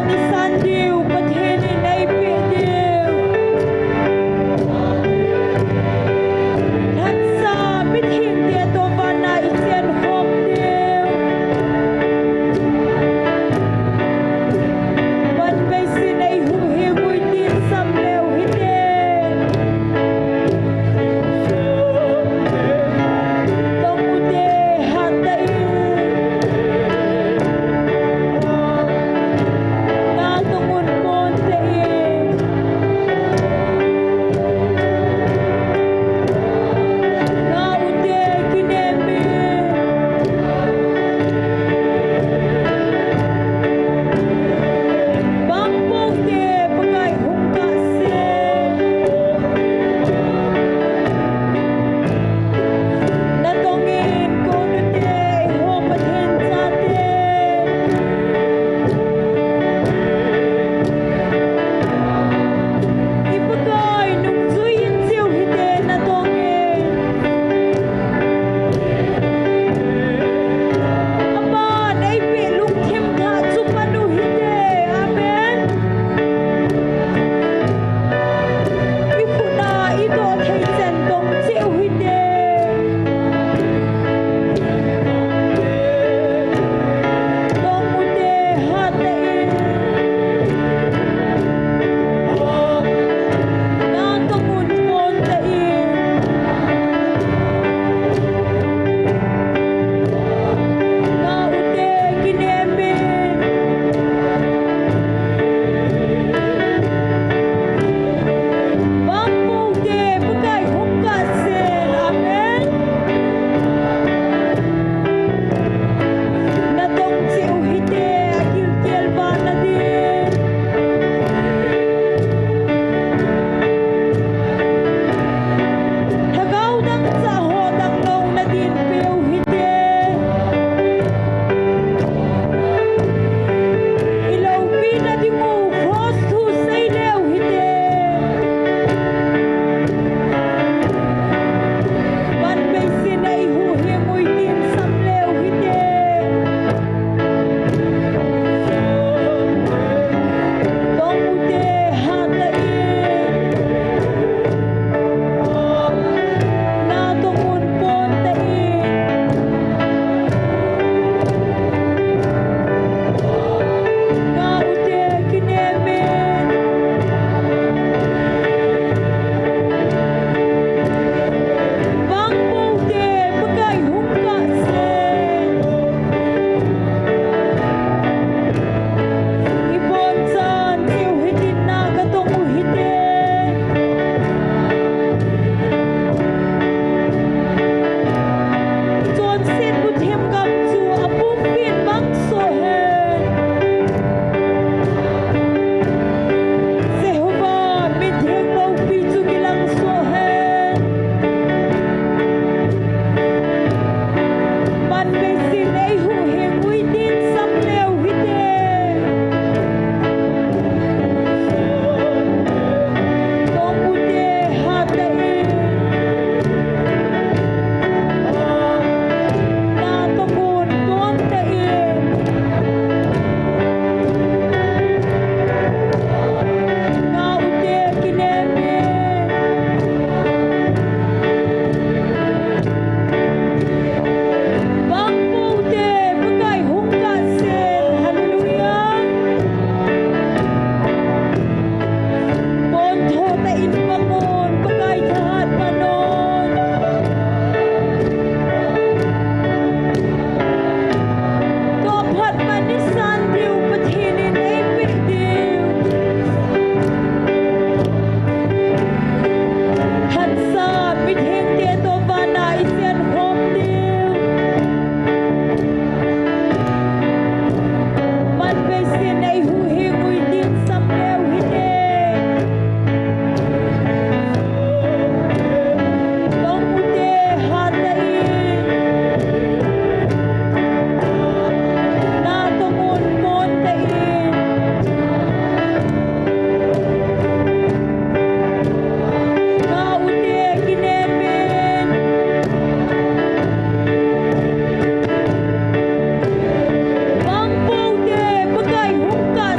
Nisan diu Pathen in eipeh diu. Lhatsa mithengte toh vana ichen khom diu. Van beisein eihuhhing uvin tin sam leu hite. Tong ute, hatah in. Natong un pon tah in. Nga ute, kinem in. Bang pou te Pakai hung kahsen. Natong in kon ute, eiho Pathen chate. I Pakai nungjui in cheu hite, natong in. Aman eipeh lungthim thah chu pan u hite. Amen. I khut a i doh thei chan tong cheh u hite. Tong ute, hatah in. Natong un pon tah in. Nga ute, kinem in. Bang pou te Pakai hung kahsen. Amen. Natong cheh u hite, agilkel vana din. Lhagao dangchah ho dang louna din peh u hite. I loupina ding u cross thu sei leu hite. Van beisein eihuhhing uvin tin sam leu hite. Tong ute, hatah in. Natong un pon tah in. Nga ute, kinem in. Bang pou te Pakai hung kahsen. I bonchan cheh u hitin na katong u hite. Chonset bu themgam chu apumpin bang soh hen. Jehovah mitheng loupi chu kilang soh hen. Van beisein eihuhhing uvin tin sam leu hite. Tong ute, hatah in. Natong un pon tah in. Nga ute, kinem in. Bang pou te Pakai hung kahsen. Hallelujah. Pon tho tah in pang un, Pakai thahat man un. Tua phat man nisan diu Pathen in eipeh diu. Lhatsa mithengte toh vana ichen khom diu. Van beisein eihuhhing uvin tin sam leu hite. Tong ute, hatah in. Natong un pon tah in. Nga ute, kinem in. Bang pou te Pakai hung kah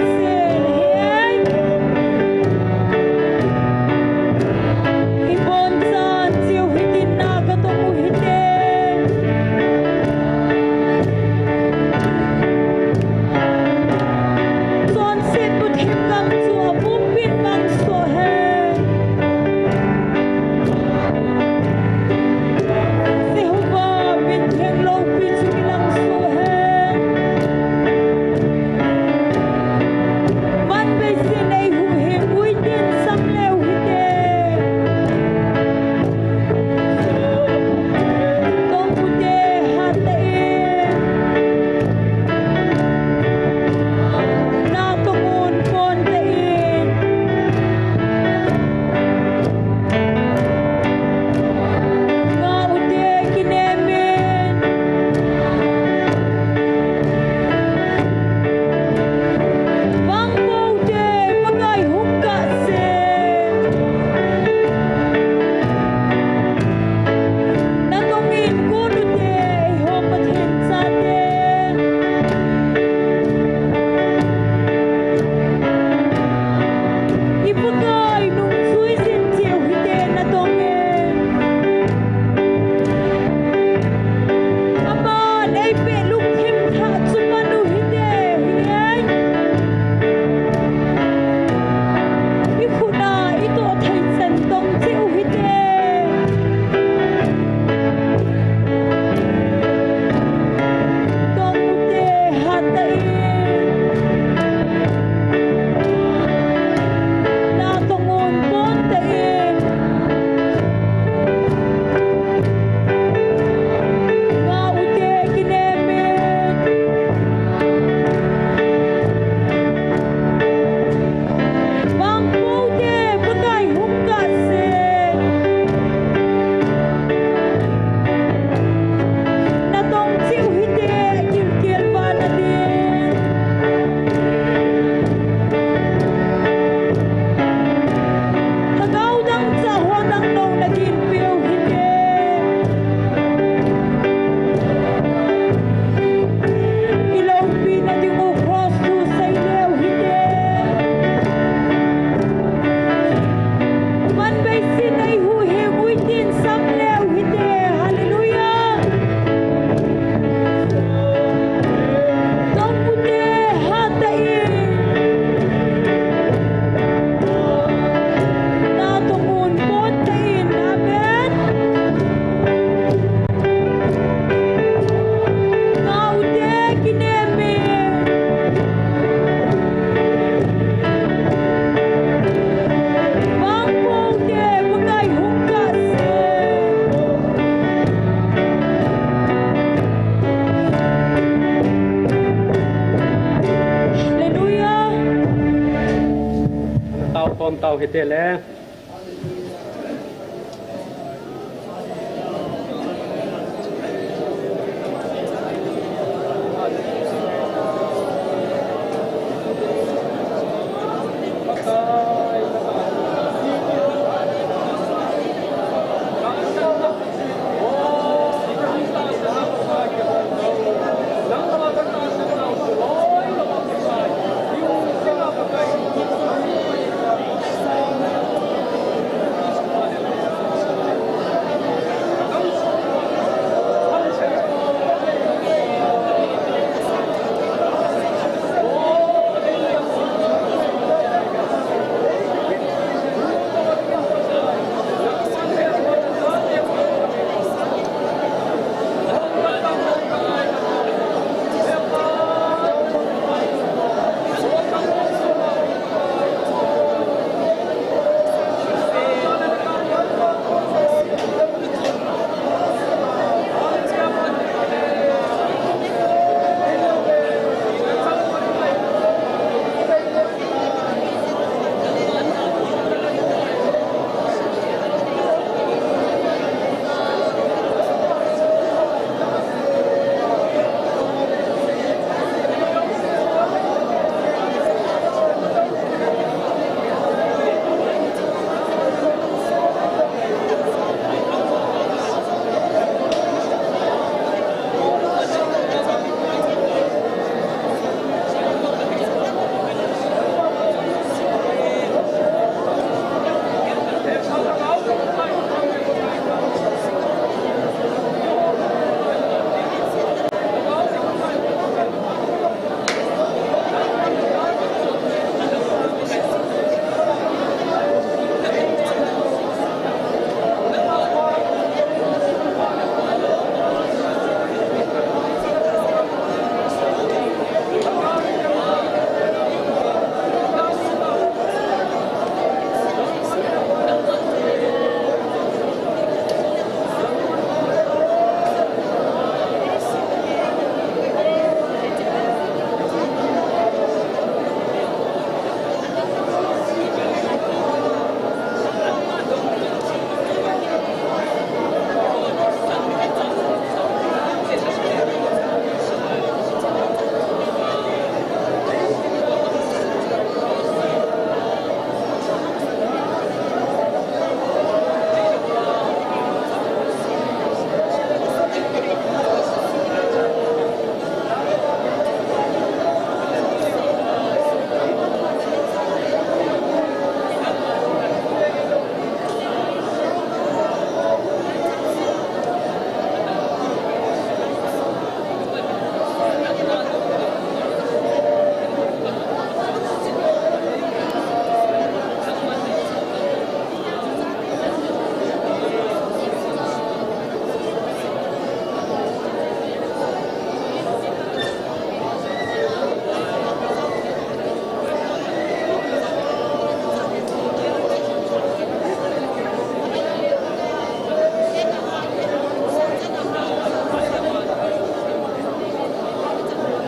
Khom tau hite le.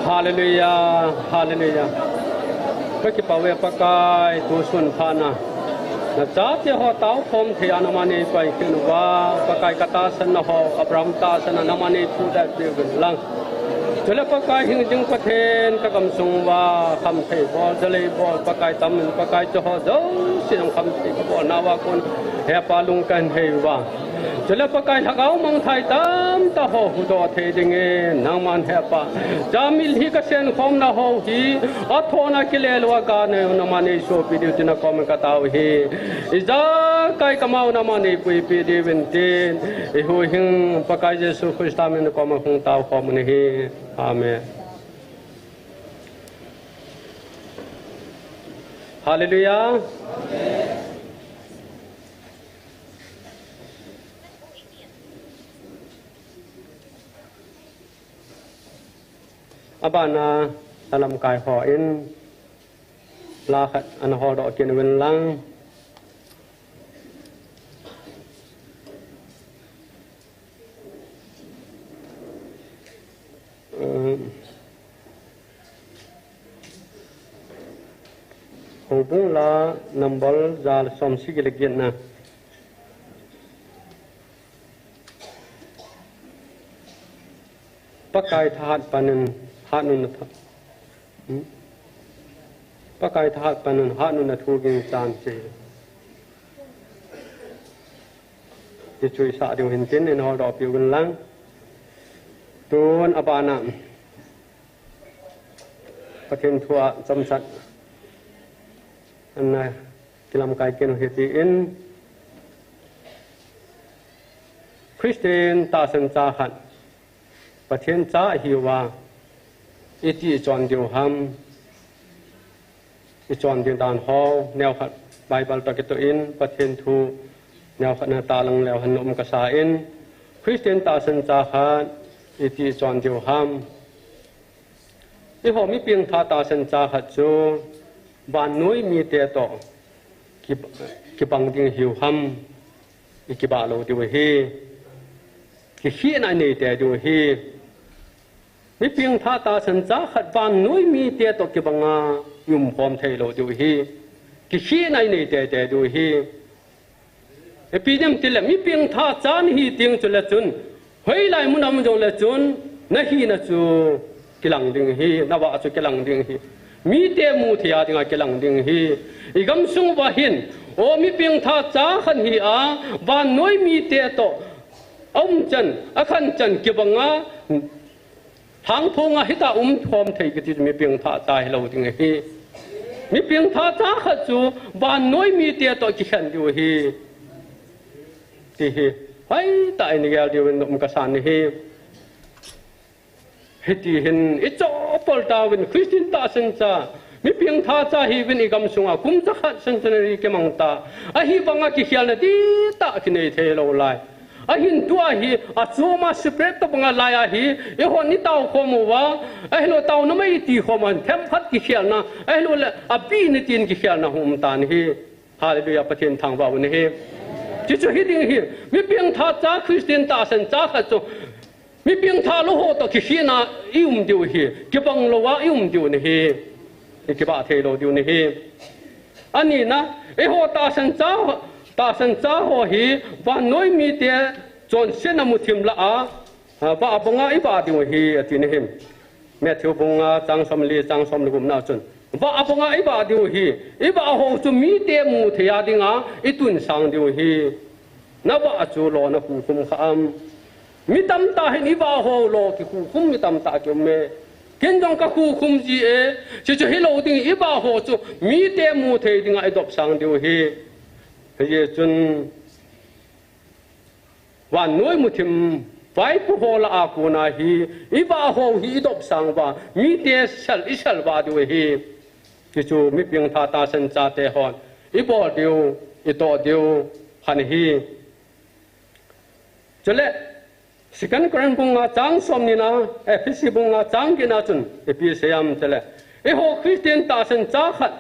Hallelujah, hallelujah. Kakipah uve Pakai, tusun phat a nachate ho taokhom thei a nangman neipai kit uva, Pakai katahsan na ho, Abraham tahsan a nangman neiphudoh peh uvin lang. Chule Pakai hingjing Pathen kagamsung uva, khamthei bol, jalei bol, Pakai tam in, Pakai chuho jouse jong khamthei kabol nauva kon, He Pa lung kahin hei uva. Chule Pakai lhagao mangthah tamtah ho huhdoh thei dingin, nangman He Pa, jamil hi kasenkhomna ho hi, athoh a kile lou a kanei u nangman neisopi diu tin nakoma katao uve. Ijakai kamau nangman neipuipi diuvin tin, ihuhhing Pakai Jesu Christa min a nakoma hung taokhom u ahi. Amen. Hallelujah. Abana, alamkai hon la khat ana holdoh kit uvin lang. Um, Houbung la number ja le som sagi le get na. Pakai thahat panin hatna, hmm? Pakai thahat panin hatna thu ging chan che. Ti chu isah diu hin tin in hol doh piu vin lang. Tun abana Pathen thu a chomchat ana kilamkai kit u hite. Christian tahsan cha khat Pathen cha ihiuva iti ichon diu ham? Ichon ding dan ho, neo khat Bible toh kitoh in, Pathen thu neo khat na talang leu hen nom kasa in, Christian tahsan cha khat iti ichon diu ham? Eiho mi pengtha tahsan cha khat chu vannoi mite toh ki, kibang ding ihiu ham? Ikibah lou diu ahi. Kikhehna inei tei diu ahi. Mi pengtha tahsan cha khat vannoi mite toh kibanga i umkhom thei lou diu ahi. Kikhehna inei tei tei diu ahi. Ipi jeh ham itile mi pengtha cha nahi teng chule chun, hoilai mun a um jongle chun, nahina chu kilang ding ahi, navah chu kilang ding ahi. Mite mu thei a dinga kilang ding ahi. Igamsung uva hin, o mi pengtha cha khat hi a, vannoi mite toh aum chan, akhan chan kibanga, lhangphonga hita umkhom thei kiti chu mi pengtha cha hilou ding ahi. Mi pengtha cha khat chu vannoi mite toh kikhen diu ahi. Ti hi, hoitah in igel diuvin nom kasan ahi. Hiti hin ichopol tauvin Christian tahsan cha, mi pengtha cha hiuvin igamsunga kum jakhat centenary kimang ta. Ahivanga kikhelna dihtah kinei thei lou lai. Ahin tua hi, achoma separate tobanga lai ahi, eihon itao khom uva, ahilou tao namai iti khom a, themkhat kikhelna, ahilouleh, abih in tin kikhelna hung um tan ahi. Hallelujah, Pathen thangvah u ahi. Chuchu hiding ahi, mi pengtha cha Christian tahsan cha khat chu, mi pengtha lou ho toh kikhehna i um diu ahi, kibang louva i um diu ahi, ikibah thei lou diu ahi. Anina, eiho tahsan cha, tahsan cha ho hi, vannoi mite chonsetna muthim lah a, a, vah banga ivah diu ahi, ati ahi. Matthew bung nga chang som li, chang som le gup na chun, vah banga ivah diu ahi, ivah ho chu mite mu thei a dinga itunsang diu ahi. Navah chu lo nakhukhum kha am? Mi tamtah hin ivah ho lo kikhukhum mi tamtah kium e. Ken jong kakhukhum ji e. Chuchu hilou ding, ivah ho chu mite mu thei dinga idopsang diu ahi. Hijeh chun vannoi muthim vaipo ho lah a kona hi, ivah ho hi idopsang uva, mite sel, isel vah diu ahi. Tichu mi pengtha tahsan chate hon ibol diu, itoh diu khat ahi. Chule, Second Corinth bung nga chang som ni na, Ephesi bung nga chang get na chun ipi asei em itile, eiho Christian tahsan cha khat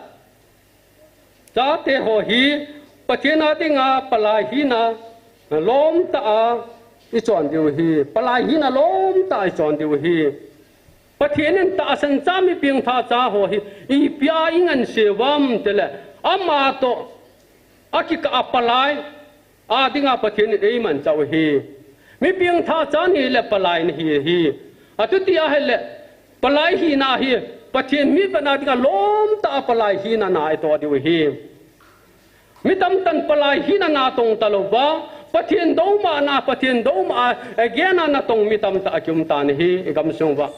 chate ho hi Pathen a dinga palai hina lomtah a ichon diu ahi. Palai hina lomtah a ichon diu ahi. Pathen in tahsan cha mi pengtha cha ho hi ipi a ingansei uvam itile, ama toh akikah a palai a dinga Pathen in eimanchah u ahi. Mi pengtha cha nahile palai nahi ahi. Atuti ahile, palai hina hi Pathen mi vetna dinga lomtah a palai hina na itoh diu ahi. Mi tamtah in palai hina na tong talouva, Pathen doumahna, Pathen doumah a, eh, gena natong mi tamtah akium tan ahi, igamsung uva.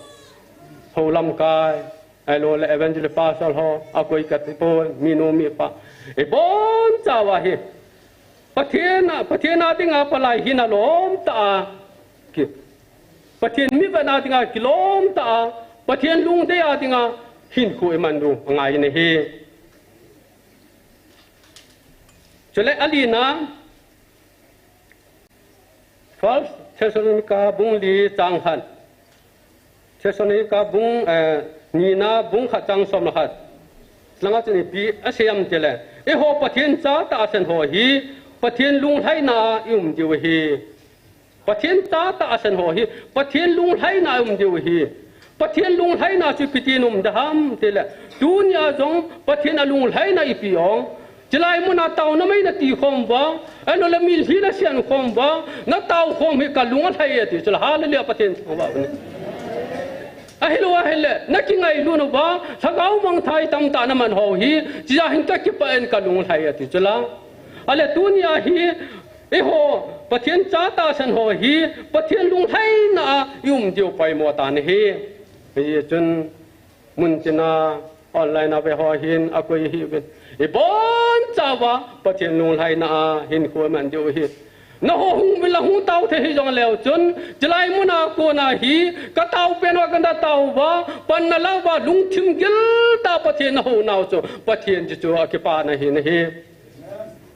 Hou lamkai, ahilouleh evangelist pastor ho, akoi kati poi, minu mipa. Ibonchauva hi Pathen a, Pathen a dinga palai hina lomtah a ki, Pathen mi vetna dinga kilomtah a, Pathen lungdei a dinga hinkho iman diu angai in ahi. Chule alina, First Thessalonica bung li chang khat. Thessalonica bung, eh, nina bung khat chang som le khat. Langa chun ipi asei em itile, eiho Pathen cha tahsan ho hi Pathen lunglhaina a ium diu ahi. Pathen cha tahsan ho hi Pathen lunglhaina a ium diu ahi. Pathen lunglhaina chu ipi ti nom ding ham tile, tunia jong Pathen alunglhaina ipi ong. Chulai muna taona mai nati khom uva, ahilouleh milhi nasian khom uva, natao khom hi kalung alhai e ti chule, hallelujah, Pathen thangvah uvin. Ahilou ahile, nakingailut uva, lhagao mangthah tamtah naman ho hi, chujeh hin kakipah in kalung alhai e ti chule. Ahile tunia hi, eiho, Pathen cha tahsan ho hi, Pathen lunglhaina a i um diu poimo tan ahi. Hijeh chun, muntina, online a ve ho hin, akoi hiuvin, ibonchauva Pathen lunglhaina a hinkho iman diu ahi. Nangho hung uvin lang hung tao thei hijongleu chun, chulai muna kona hi, katao pen uva kana tao uva, panna la uva, lungthim gil tah a Pathen nahounau chu, Pathen chu chu akipana ahi nahi.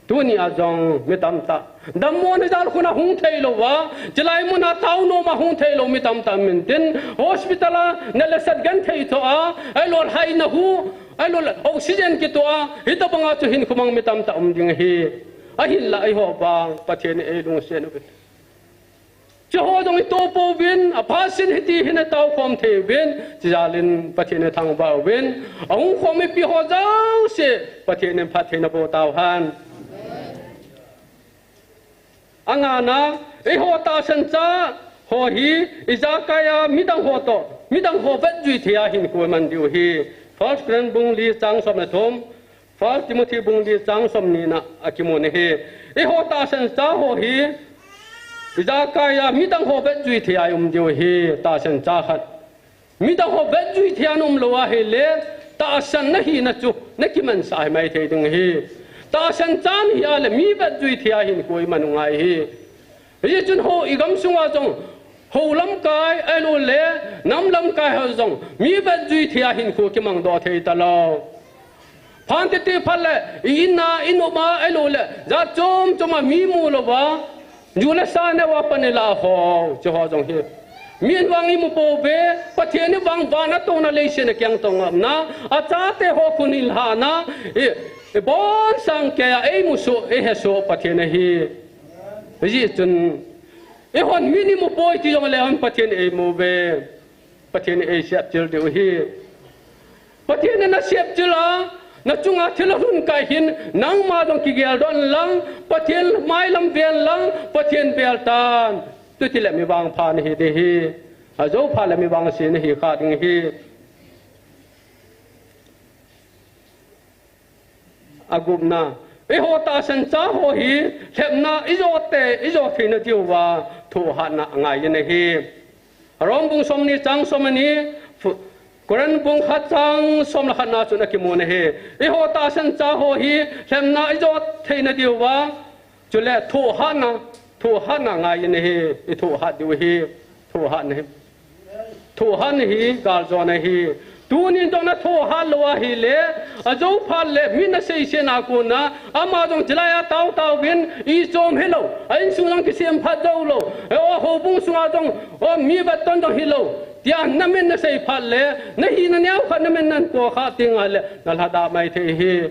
Tunia jong mi tamtah, dammona jalkhun a hung theilouva, chulai muna taonom a hung theilou mi tamtah um intin, hospital a nat le sat genthei thoh a, ahilou lhaina hu, ahilouleh oxygen kitoh a, hitobanga chu hinkho mang mi tamtah um ding ahi. Ahinlah eiho vang Pathen in eilungset uvin, chuho jong itoh pouvin, aphasin hiti hin atao khom thei uvin, chujalin Pathen ithangvah uvin, ahung khom mipi ho jouse Pathen in phattheina boh tauhen. Angana, eiho tahsan cha ho hi, ijakai a midang ho toh, midang ho vetjui thei a hinkho iman diu ahi. First Corinth bung li chang som le thum, First Timothy bung li chang somni na akimun ahi. Eiho tahsan cha ho hi, ijakai a midang ho vetjui thei a um diu ahi, tahsan cha khat. Midang ho vetjui thei a naum lou ahile, tahsan nahina chu nakimansah maithei ding ahi. Tahsan cha nahi a le mi vetjui thei a hinkho iman u ngai ahi. Hijeh chun ho igamsunga jong, ho lamkai, ahilouleh nam lamkai ho jong, mi vetjui thei a hinkho kimangdoh thei talou. Phat titi phat le, i-in a, i-nop a, ahilouleh jat chom chom a mi mu louva, ju le sa neo a pan ilah ho, chuho jong hi, min vang imu pouve. Pathen in vang van a touna, leiset a kiang tong a umna, achate ho khun ilhahna, i, ibonsang keiya eimusoh, eihesoh Pathen ahi. Hijeh chun, eihon min imu poi ti jongleu hen Pathen in eimu uve. Pathen in eisepchil diu ahi. Pathen in nasepchil a, nachunga thil alhun kah hin, nangma jong kigeldoh in lang, Pathen mailam ven lang, Pathen bel tan. Chutile mi vangpha nahi ding ahi. Ajou phat le mi vangse nahi kha ding ahi. Agupna, eiho tahsan cha ho hi, lhepna ijo te, ijo theina diuva, thohhatna angaiyin ahi. Rom bung somni chang somni, Fu-, Corinth bung khat chang som le khatna chun akimun ahi. Eiho tahsan cha ho hi, lhepna ijo theina diuva, chule thohhatna, thohhatna angaiyin ahi, ithohhat diu ahi, thohhatna ahi. Thohhatna hi galjona ahi. Tunin jong nathohhat lou ahile, ajou phat le min naseisetna a kona, ama jong chulai a tao taovin, ichom hilou, a insung jong kisemphat joulou, o, houbung sunga jong, o, mi vetton jong hilou, tia namin nasei phat le, nahina neokhat namin napo kha teng ahile, nalhadah maithei ahi.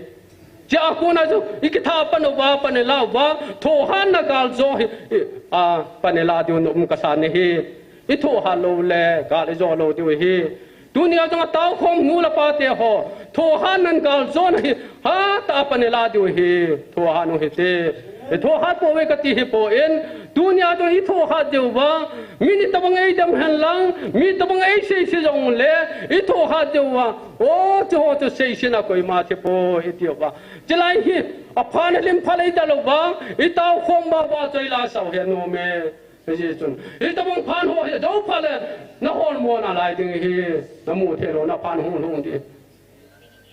Chua kona chu, ikithah pan uva, pan ilah uva, thohhatna galjo hi, i, a, pan ilah diu nom kasan ahi. Ithohhat lou le, gal ijo lou diu ahi. Tunia jong ataokhom nu le pa te ho, thohhatnan galjona hi, hatah a pan ilah diu ahi. Thohhat u hite. Ithohhat pouve kati hipon, tunia jong ithohhat diuva, min itobang eidem hen lang, mi tobang eiseise jongle, ithohhat diuva, o, chuho chu seisetna koima thipoi itiuva. Chulai hi, apha na lim pha lei talouva, itaokhom uva, uva chu ilah sao hi anom e. Hijeh chun, hitobang phat ho hi, jou phat le, naholmo nalai ding ahi, namu theilou na phat hung lhung ding.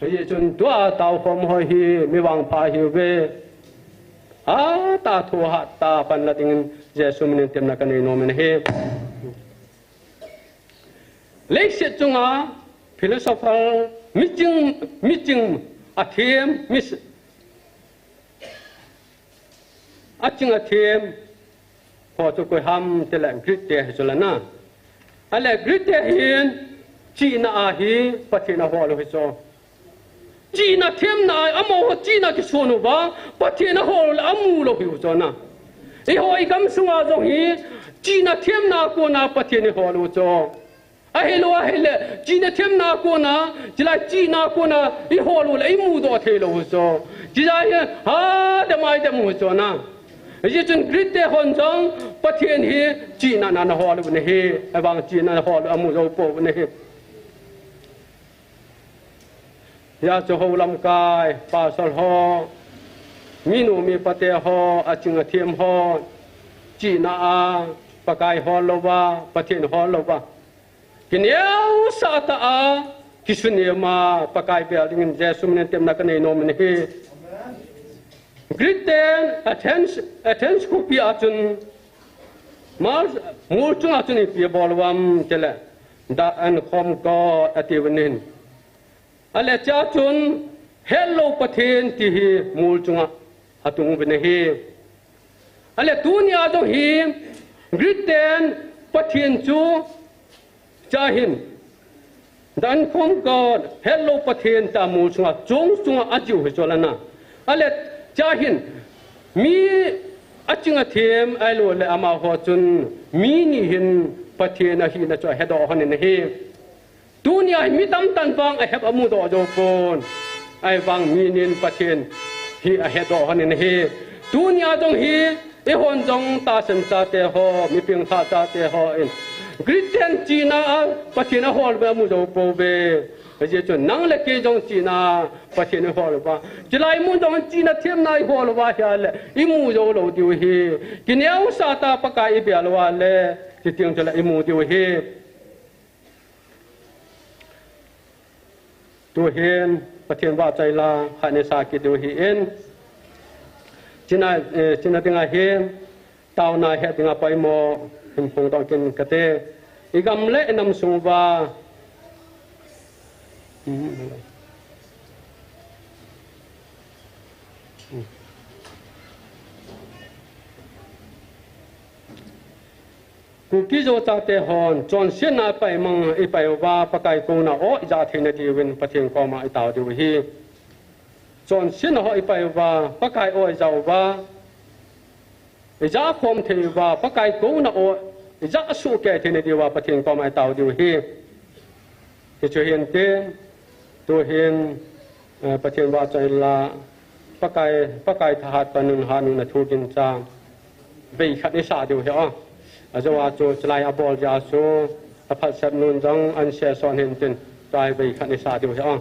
Hijeh chun, tua taokhom ho hi, mi vangpha ahiuve. Hatah a thohhat tah a pan la dingin, Jesu minin temna kanei nomin ahi. Leiset chunga philosopher, miching, miching athem, mi, aching athem ho chu koi ham tile Greek te hi chu lana. Ahile Greek te hin chihna a hi Pathen ahol u hi chu. Chihna themna a, amaho chihna kisun uva, Pathen ahol u le amu lou hi u chu na. Eiho igam sunga jong hi, chihna themna a kona Pathen ihol u chu. Ahilou ahile, chihna themna kona, chilai chihna kona, ihol u le, imudoh thei lou u chu. Chijeh hin, hadem aidem u chu na. Hijeh chun Greek te hon jong, Pathen hi chihna na ana hol u ahi, ahivang chihna ana hol u amu jou pou ahi. Hijeh chun hou lamkai, pastor ho, minu mipa te ho, aching athem ho, chihna a, Pakai hol louva, Pathen hol louva. Kineosah tah a, kisunema, Pakai bel dingin Jesu minin temna kanei nom in ahi. Greek ten Athens, Athens khopi a chun, Mars, mol chunga chun ipi abol uvem tile, the unformed God atiuvin ahi. Ahile chea chun, hetlou Pathen ti hi mol chunga atung uvin ahi. Ahile tunia jong hi, Greek ten Pathen chu, chea hin, the unformed God, hetlou Pathen tia mol chunga, chong chunga ajih u hi chu lana. Ahile chea hin, mi aching athem, ahilou le amaho chun, mi ni hin Pathen ahina chu ahedoh lhon in ahi. Tunia hi mi tamtah in vang ahet amudoh jou pon. Ahivang mi nin Pathen hi ahedoh lhon in ahi. Tunia jong hi, eihon jong tahsan chate ho, mi penglhah chate ho in, Greek ten chihna a Pathen ahol uva amu jou pouve. Hijeh chun nang le kei jong chihna a Pathen ihol uva, chilai mun jong chihna themna ihol uva ahile, imu jou lou diu ahi. Kineosah tah a Pakai ibel uva le, chuteng chule imu diu ahi. Tuhin, Pathen vahchoi la, khat ni sa kit diu ahin. Chihna, eh, chihna dinga hin, taona het dinga poimo, hin phongdoh kit kate. Igam le inam sung uva. Kuki Zo chate hon, chonsetna a ipai mang, ipai uva, Pakai kouna o ija theina diuvin, Pathen koma itao diu ahi. Chonsetna ho ipai uva, Pakai o ija uva, ija khom thei uva, Pakai kouna o ija sohkei theina diuva, Pathen koma itao diu ahi. Hichu hinte, tuhin, eh, Pathen vahchoi la, Pakai, Pakai thahat panun hanun a thu gincha, vei khat isah diu ahi o. Ajou a chu, chulai abol jeh a chu, aphatsah nun jong, an seh son hintin, tua hi vei khat isah diu ahi o.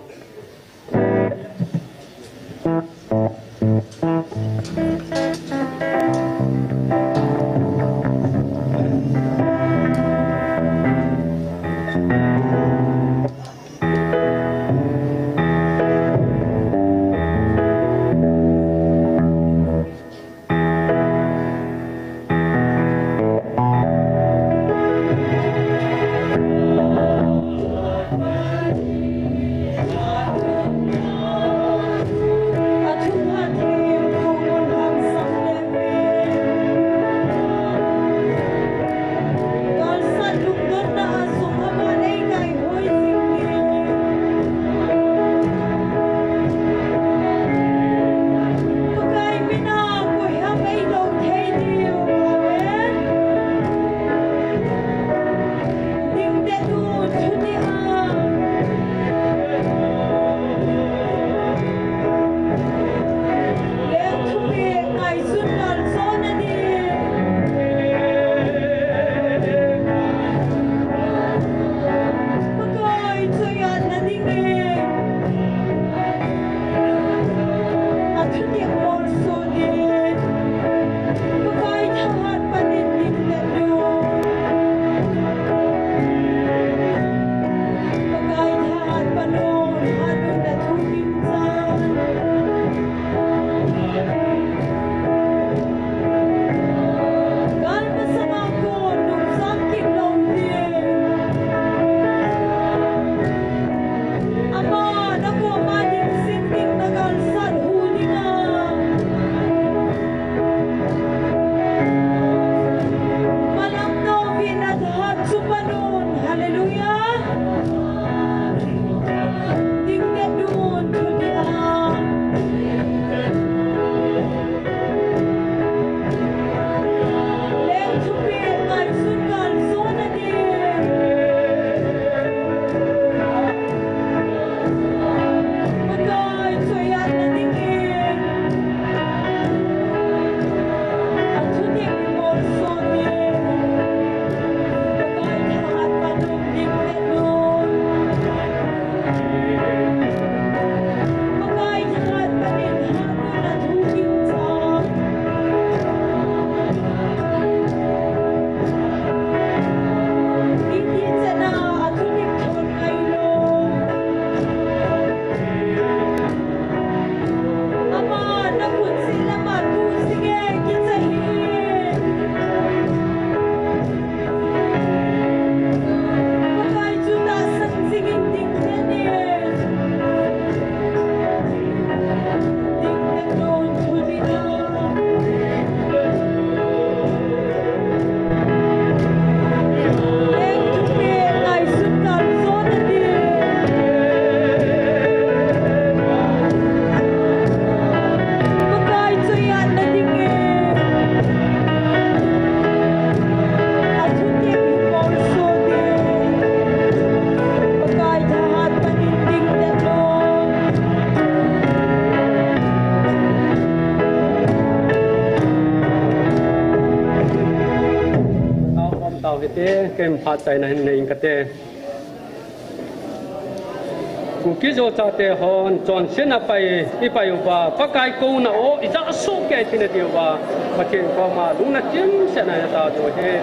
Ken phat chaina hin nei ing kate. Kuki Zo chate hon chonsetna pai, i pai uva, Pakai kouna o, i ja soh kei tina diuva, Pathen koma lungna chimsetna i ta diu ahi.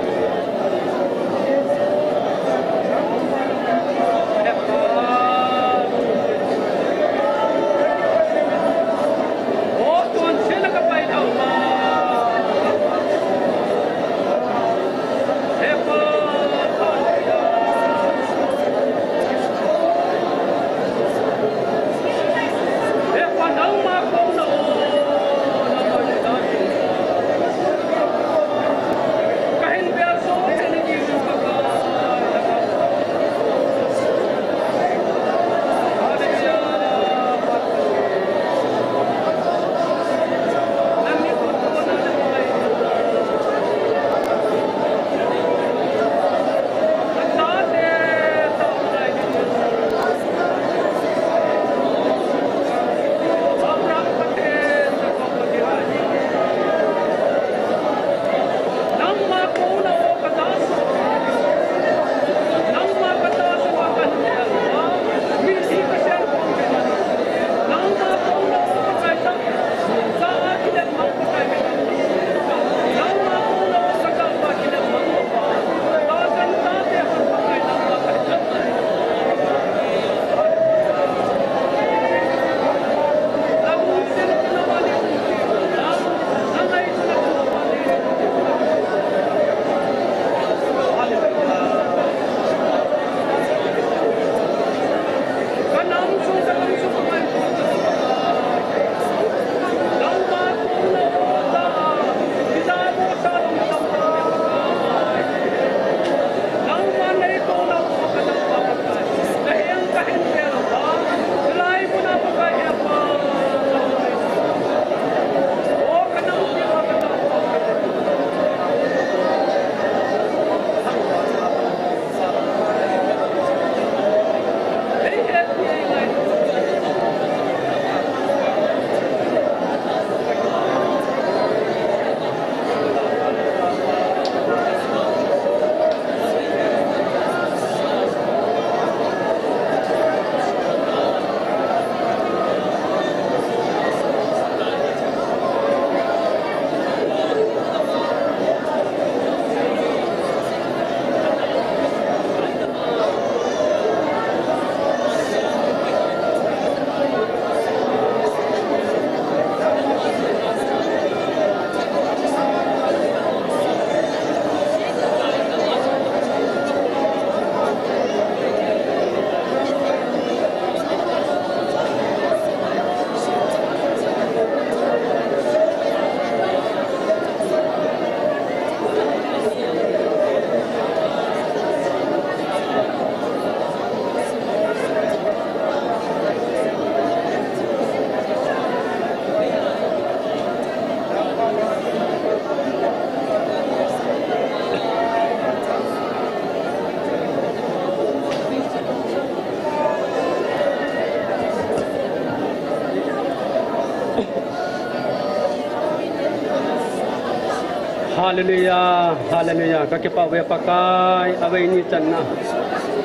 Hallelujah, hallelujah. Kakipah uve Pakai, avei ni channa.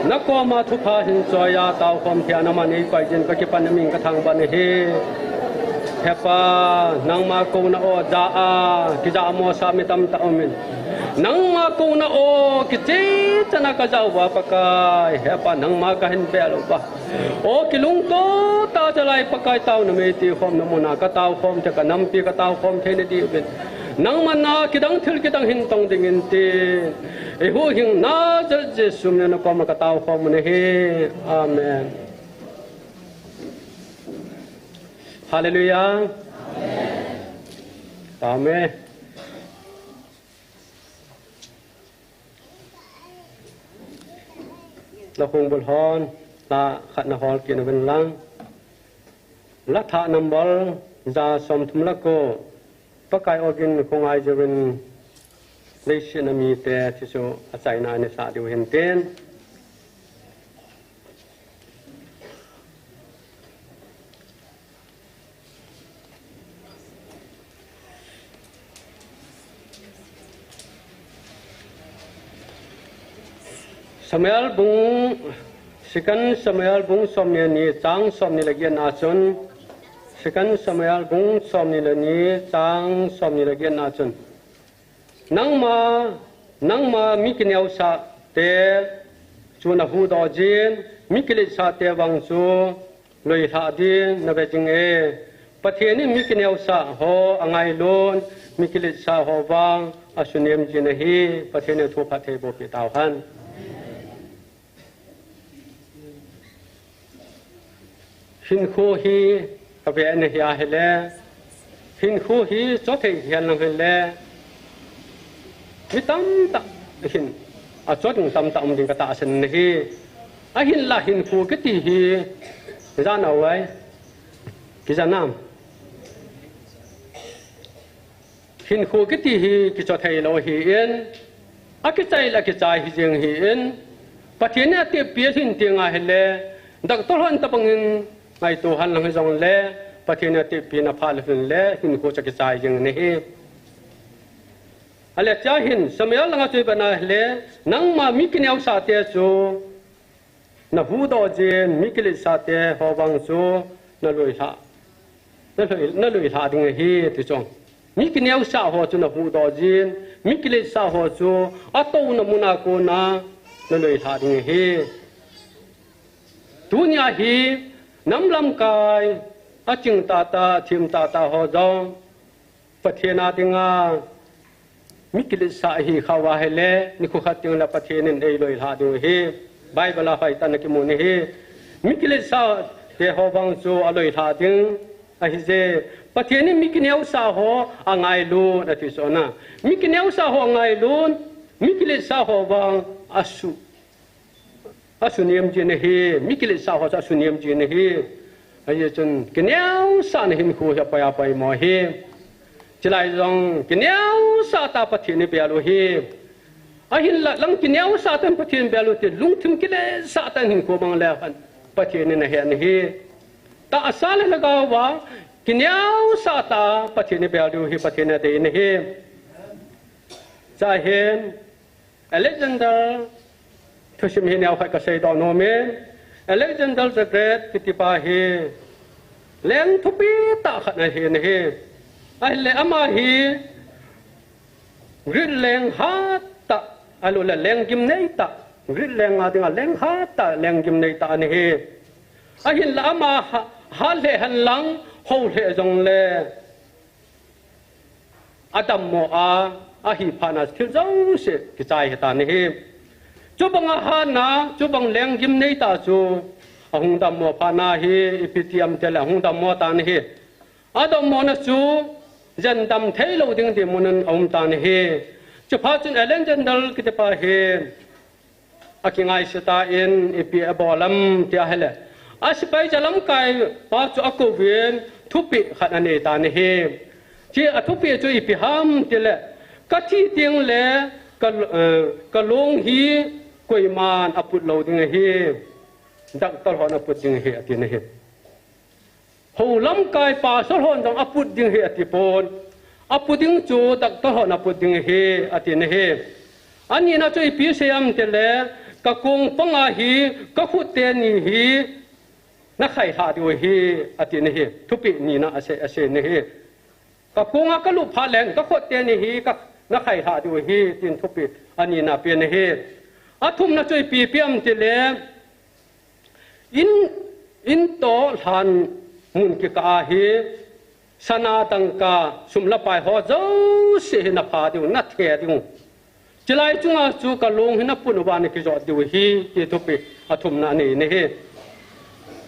Nakoma thupha hin choiya tao khom thei a naman eikoi jeh in kakipah in namin kathangvah in ahi. He Pa, nangma kouna o ja a, kija mosa mi tamtah aumin. Nangma kouna o kicheh chan a kaja uva Pakai. He Pa, nangma kahin bel uva. O kilungto tah a chalai Pakai taona meiti khomna muna katao khom thei, kanampi katao khom thei na diuvin. Nangma na kidang thil kidang hin tong dingin tin. Eihuhhingna Nazareth Jesu min a nakoma katao khom u ahi. Amen. Hallelujah. Amen. Lakhung bul hon, la khat na hol kit uvin lang. La thah number ja som thum le ko. Pakai ogin khongai jouvin leiset a mite thi chu achaina a neisah diu hin tin. Samuel bung, Second Samuel bung somni le ni chang somni le get na chun, Second Samuel bung somni le ni chang somni le get na chun, nangma, nangma mi kineosah te chu nahuhdoh jin, mi kiletsah te vang chu loilhah din nave jing e. Pathen in mi kineosah ho angailun, mi kiletsah ho vang asunem jin ahi. Pathen in thu phattheiboh peh tauhen. Hinkho hi kave nahi ahile, hinkho hi chothei hihen lang hile, mi tamtah hin, achot ding tamtah um ding katahsan nahi. Ahinlah hinkho kiti hi, jan a vai, kijan am. Hinkho kiti hi kichothei lou ahin, akichai le akichai hijing ahin, Pathen in atepna hin teng ahile, doctor hon tabang in ngaito henlang hijongle, Pathen in atepna phat le hin le, hinkho chu akichai jing nahi. Ale chua hin, Samuel langa chu ipi ana ahile, nangma mi kineosah te chu nahuhdoh jin, mi kiletsah te ho vang chu naloilhah, naloi, naloilhah ding ahi, ti chu. Mi kineosah ho chu nahuhdoh jin, mi kiletsah ho chu atouna muna kona naloilhah ding ahi. Tunia hi nam lamkai, aching tahtah, athem tahtah ho jong, Pathen a dinga mi kiletsah ahi khah uva ahile, nikho khat teng le Pathen in eiloilhah diu ahi. Bible a hoitah in akimu nahi. Mi kiletsah te ho vang chu aloilhah ding ahije. Pathen in mi kineosah ho angailun ati chu na. Mi kineosah ho angailun, mi kiletsah ho vang asu asunem jin ahi, mi kiletsah ho chu asunem jin ahi. Ajeh chun, kineosahna hinkho hi apai apai mo ahi. Chulai jong, kineosah tah Pathen in abel u ahi. Ahinlah lang kineosah tah in Pathen abel u ti, lungthim kiletsah tah in hinkho mang le hen, Pathen in ahen ahi. Tahsa le lhagao a, kineosah tah Pathen in abel diu hi Pathen in adei ahi. Chua hin, Alexander, thusim hi neokhat kasei doh nom in, Alexander the Great kiti pa hi leng thupi tah khat ana hi, ana hi. Ahile ama hi Greek leng hat tah, ahilou le leng gimnei tah, Greek leng a dinga leng hat tah, leng gimnei tah ana hi. Ahinlah ama ha, hat lheh henlang, hou lheh jongle, adammo a, ahi phat na thil jouse kichai ahitan ahi. Chubang a hatna, chubang leng gimnei tah chu, ahung dammo phat na hi, ipi ti ham tile ahung dammo tan ahi. Adammona chu, jen dam thei lou ding dinmun in aum tan ahi. Chuphat chun Alexander kiti pa hi, akingaisah tan, ipi abol ham ti ahile, asepai jalamkai pa chu akouvin thupeh khat anei tan ahi. Chua thupeh chu ipi ham tile, kathi teng le ka, eh, kalong hi koiman aput lou ding ahi. Doctor hon aput ding ahi, ati ahi. Hou lamkai pastor hon jong aput ding ahi ati pon. Aput ding chu doctor hon aput ding ahi, ati ahi. Anina chu ipi asei ham tile, kakong panga hi, kakhut teni hi, nakhailhah diu ahi, ati ahi. Thupeh nina asei, asei ahi. Kakong a kalup phat le, kakhut teni hi, ka, nakhailhah diu ahi, tin thupeh anina apen ahi. Athumna chu ipi, ipi ham tile, In, in toh lhan mun kikah a hi, sana dangka sum le pai ho jouse hi napha diu, nathe diu. Chulai chunga chu kalong hi naput uva nakijot diu ahi, ti thupeh athumna anei ahi.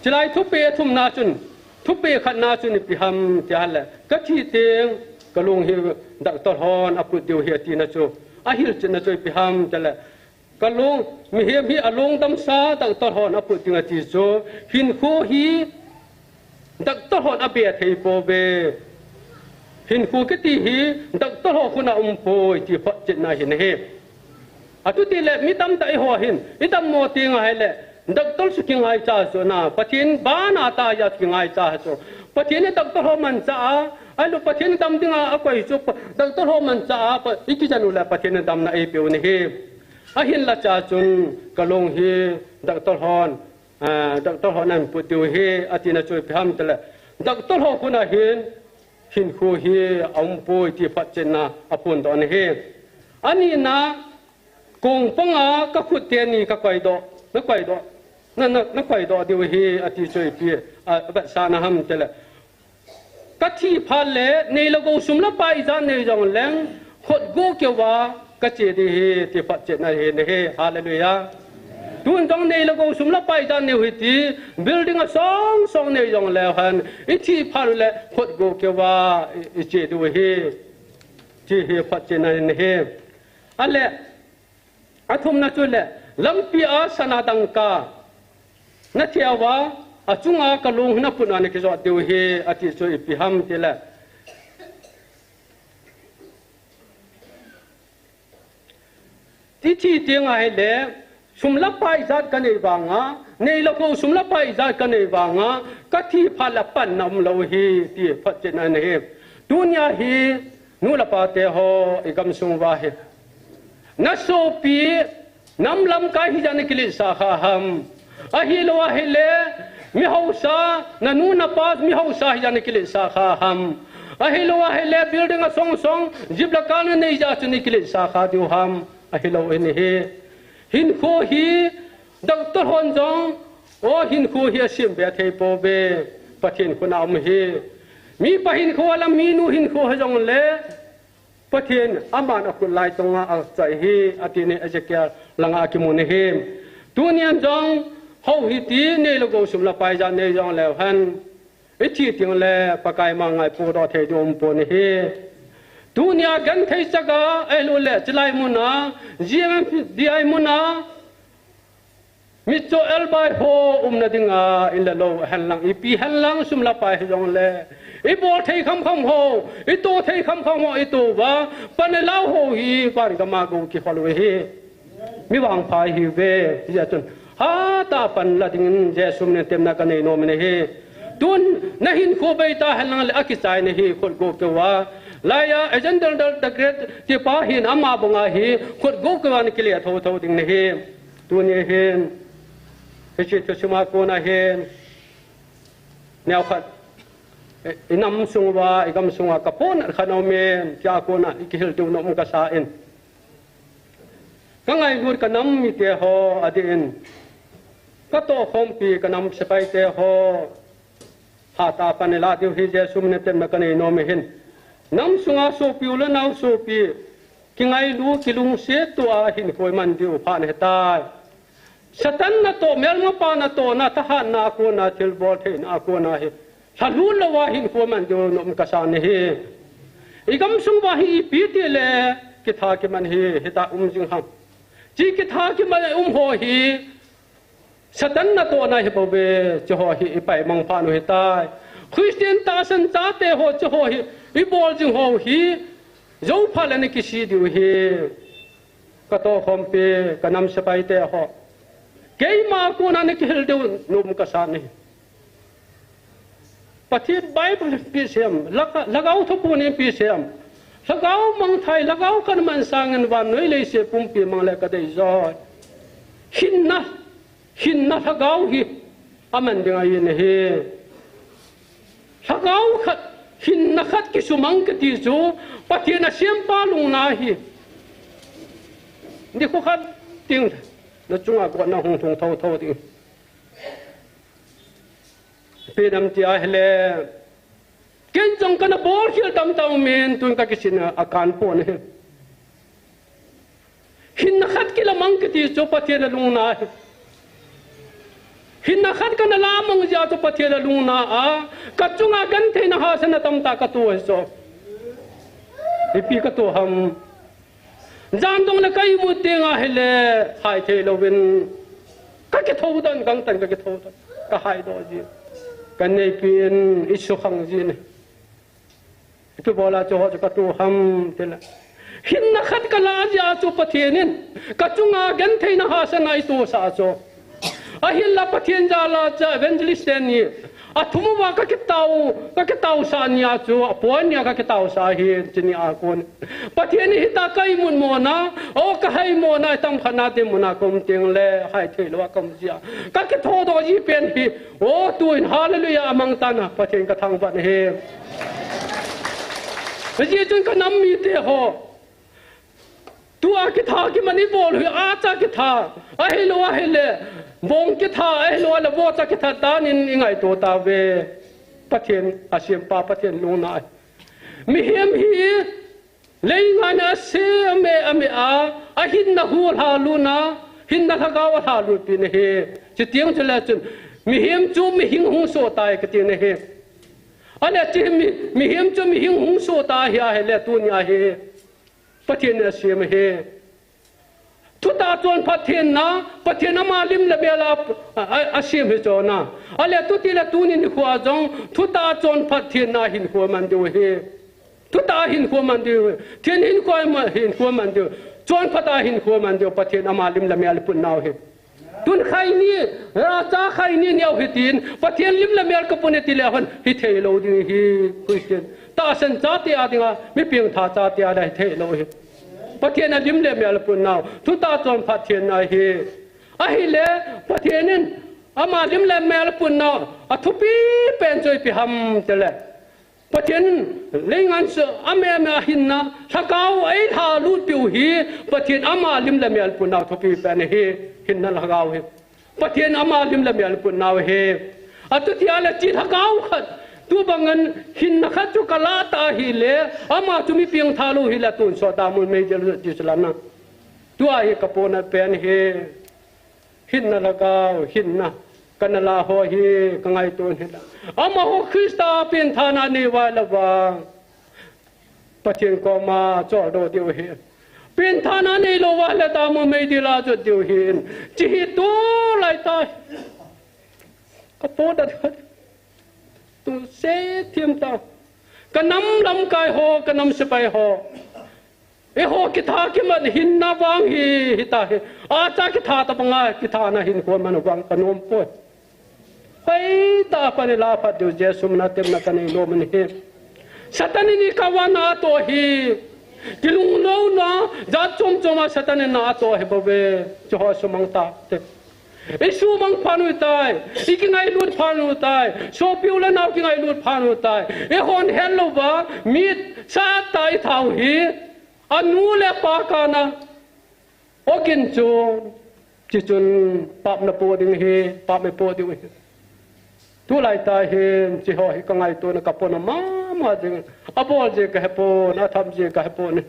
Chulai thupeh athumna chun, thupeh khatna chun ipi ham ti ahile, kathi teng kalong hi doctor hon aput diu ahi atina chu, ahilchetna chu ipi ham tile, Kalong, mihem hi along damsa doctor hon aput ding ati chu, hinkho hi doctor hon abe thei pouve. Hinkho kiti hi doctor ho khut a umpoi ti photchetna ahi. Atutile mi tamtah eiho hin, idammo teng ahile, doctor chu kingaicha chu na, Pathen bana tah a kingaicha chu. Pathen in doctor ho manchah a, ahilou Pathen dam dinga akoi chu, doctor ho manchah a, pa, ikijen u le Pathen in damna eipeu ahi. Ahinlah chachun kalung hi doctor hon, ah, doctor hon ahin put diu ahi, atina chu ipi ham tile, doctor ho khut a hin hinkho hi aumpoi ti phatchetna aphondoh in ahi. Anina, kong panga kakhut teni kakoidoh, nakoidoh, na, na, nakoidoh diu ahi, ati chu ipi, ah, avetsahna ham tile, kathi phat le, nei le gou sum le pai ijat nei jongleng, khut go keuva kache ding ahi, ti phatchetna ahi, ahi. Hallelujah. Tun jong nei le gou sum le pai ijat nei u hite, building asong song nei jongleu hen, ithi phat le khut go keuva i, iche diu ahi. Ti hi phatchetna ahi. Ale, athumna chu le, lampi a sana dangka natheh uva, achunga kalung hi naput a nakijot diu ahi, ati chu ipi ham tile, ithi teng ahile, sum le pai ijat kanei vanga, nei le gou sum le pai ijat kanei vanga, kathi phat le panna umlou ahi, ti phatchetna ahi. Tunia hi, nu le pa teho, igamsung uva hi, nasopi, nam lamkai hijat a nakiletsah kha ham? Ahilou ahile, mi haosa, nanu napa mi haosa hijat a nakiletsah kha ham? Ahilou ahile, building asong song, jeep le car nanei jeh a chu nakiletsah kha diu ham? Ahilou ahi. Hinkho hi, doctor hon jong, o hinkho hi asem be thei pouve, Pathen khut a um ahi. Mipa hinkho alam, minu hinkho hijongle, Pathen aman akhut lai tonga achoi ahi, ati hi Ezekiel langa kimun ahi. Tunia jong, hou hite, nei le gou sum le pai ijat nei jongleu hen, ithi teng le Pakai manga ipodoh thei diu umpon ahi. Tunia genthei chaga, ahilou le, chulai muna, G M F D I muna, mitcho elbai ho umna dinga, in le lou henlang, ipi henlang, sum le pai hijongle, ibol thei khamkham ho, ito thei khamkham ho, ito uva, pan le lau ho hi, van gam a gou kihol u ahi. Mi vangpha ihiuve, hijeh chun, hatah a pan la dingin, Jesu min in temna kanei nom in ahi. Tun, nahinkho bei ta henlang le, akichai nahi, khut go keuva. Laiya, Alexander the Great, ti pa hin ama banga hi, khut go keuva nakile thotho ding nahi. Tuni hin, hiche thusim a kona hin, neokhat, i, inam sung uva, igam sung uva, kapohnat khat aumin, chua kona, ikihil diu nom kasa in. Kangailut kanam mite ho, adeh in, katohkhompi kanam sepaite ho, hatah a pan ilah diu hi Jesu min in temna kanei nom in ahi. Nam sunga sopi u le nao sopi, kingailu, kilungset tua hinkho iman diu phat ahitai. Satan natoh, melmapa natohna, thahatna a kona, thilbol theina a kona hi, lhalut louva hinkho iman diu nom kasa in ahi. Igam sung uva hi ipi tile, kitha kiman hi, hitah um jing ham? Hiche kitha kiman um ho hi, Satan natohna hi bouve, hiche ho hi ipaimang phat u ahitai. Christian tahsan chate ho, hiche ho hi ibol jing ho hi, jou phat le nakisi diu ahi. Katohkhompi, kanam sepaite ho, keima kona nakihil diu nom kasa in ahi. Pathen Bible in ipi asei em, Lhagao, Lhagao Thupon in ipi asei em. Lhagao mangthai, Lhagao kana mang sangin vannoi leiset pumpi mang le kadei joi. Hinna, hinna Lhagao hi aman ding ahi in ahi. Lhagao khat, hinna khat kisumang kiti chu, Pathen asempa lungna ahi. Nikho khat ding, nachunga gotna hung lhung thotho ding. Ipi ham tia ahile, ken jong kana bolkhel tamtah umin, tun kakisin a, akan pon ahi. Hinna khat kilamang kiti chu Pathen alungna ahi. Hinna khat kana lamang jeh a chu Pathen alungna a, kachunga gentheina hahsatna tamtah kato ahi chu. Ipi kato ham? Jan dong le ka imut teng ahile, hai thei louvin, kakitho dan, gangtah in kakitho dan, kahaidoh jin. Kaneipi in eisukhang jin. Ipi bola chu ho chu kato ham tile, hinna khat kala jeh a chu Pathen in kachunga gentheina hahsatna eitohsah chu. Ahinla Pathen jal a chu evangelist teni, Athum uva ka kitao, ka kitaosah nia chu, apoi nia ka kitaosah ahi, chuni a kon. Pathen in hitia ka imut mona, o ka hai mona, itam khat na te muna ka um teng le, hai thei lou a ka um jia. Ka kithodoh ji pen hi, o tuin hallelujah amang tan a, Pathen ka thangvah e. Hijeh chun ka nam mite ho. Tua kitha kiman i bol hi acha kitha. Ahilou ahile. Bong kitha, ahilou ahile vohcha kitha tan in i ngaito tauve. Pathen asempa Pathen lungna ahi. Mihem hi leingan a sem e, a me a, ahinna hu lha lut na, hinna lhagao a lha lut pi na hi. Chutiang chule chun, mihem chu mihing hung soh tai kati na hi. Ale chi mi, mihem chu mihing hung soh ta hi ahile tuni ahi. Pathen in asem ahi. Thutah chonphat thenna, Pathen ama lim le mel a, a, a, asem hi chona. Ale tuti le tuni nikho a jong, thutah chonphat thenna hinkho man diu ahi. Thutah hinkho man diu, thenna hinkho man, hinkho man diu. Chonphat a hinkho man diu, Pathen ama lim le mel pun nau hi. Tun khaini, a cha khaini neo hitin, Pathen lim le mel ka pun e ti le hon, hithei lou ding hi, Christian. Tahsan chate a dinga, mi pengtha chate a dinga hithei lou hi. Pathen a lim le mel pun nau, thutah chonphat thenna hi. Ahile, Pathen in, ama lim le mel pun nau, athupi pen chu ipi ham tile. Pathen leingan chu a me a me a hinna, lhagao ei lha lut piu hi, Pathen ama lim le mel pun nau thupi pen hi, hinna lhagao hi. Pathen ama lim le mel pun nau hi. Atu tia le chi lhagao khat, tu bangin hinna khat chu ka la ta hile, ama chu mi pengtha lou hile tun so ta mun mei jel ti chu la na. Tua hi ka pona pen hi. Hinna lhagao, hinna. Kana la ho hi, ka ngaito hila. Amaho Christa pengthana nei uva le vang. Pathen koma choldo diu hi. Pengthana neilou uva le damun meidil a jot diu hi. Chi hi tu lai ta. Ka po da. Tu se thiam ta. Ka nam lamkai ho, ka nam sepai ho. Eiho kitha kiman hinna vang hi, hita hi. Acha kitha tabanga, kithana hinkho man vang ka nom poi. Hoitah a pan i la phat diu Jesu mina tepna ka nei nom in ahi. Satan in i kavana atoh hi. Kilunglouna, jat chom chom a Satan in na atoh hi bou ve. Chuho sumang tah te. I sumang phat u tai, i kingailut phat u tai, sopi u le nau kingailut phat u tai. Eihon helou va, mi sat tah i tha u hi, anu le apa kana, ogin chu, chi chun pap na po ding hi, pap me po diu hi. Tulai tah hin, chi ho hi ka ngaito na ka pona mama ding, abol je ka hepon, atham je ka hepon.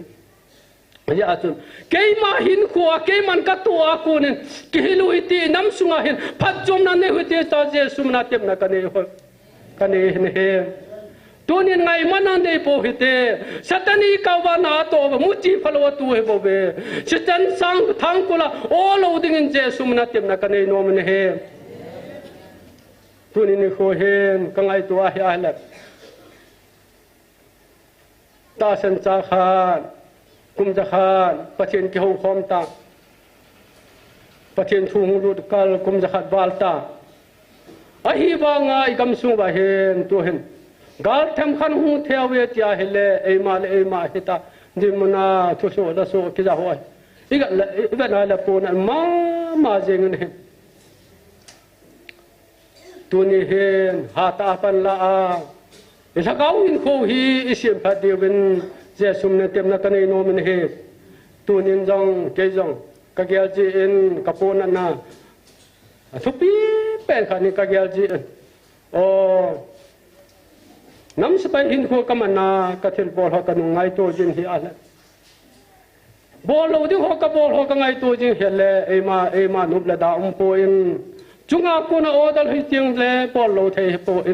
Hijeh chun, keima hinkho a, keiman ka toh a konin, kihil u hite, nam sunga hin, phatchomna nei u hite, ta Jesu mina tepna ka nei u, ka nei hin ahi. Tunin ngaiman a nei pou hite, Satan i kavana atoh va, muchi phalou atu hi bou ve. Satan sang thangkul a, o lou dingin Jesu mina tepna ka nei nom in ahi. Tunin nikho hin, ka ngaito ahi ahile. Tahsan cha khat, kum ja khat, Pathen kihou khom ta. Pathen thu hung lut kal kum ja khat val ta. Ahivanga i gamsung uva hin, tu hin. Gal themkhat hung theo ve tia hile, eima le eima hita. Dinmuna, thusoh, lasoh, kija ho. I ga la, i ga na la pona mama jeng in ahi. Tuni hin hatah a pan la a, i lhagao hinkho hi i semphat diuvin Jesu mina tepna ka nei nom in ahi. Tunin jong, kei jong, ka gel jin, ka ponatna, athupi pen khat in ka gel jin. O, nam sepai hinkho ka man a, ka thilbol ho ka nung ngaito jin hi ahile. Bol lou ding ho ka bol ho ka ngaito jing hile, eima, eima nop le da um poi. Chunga kona order hi teng le bol lou thei hi poi.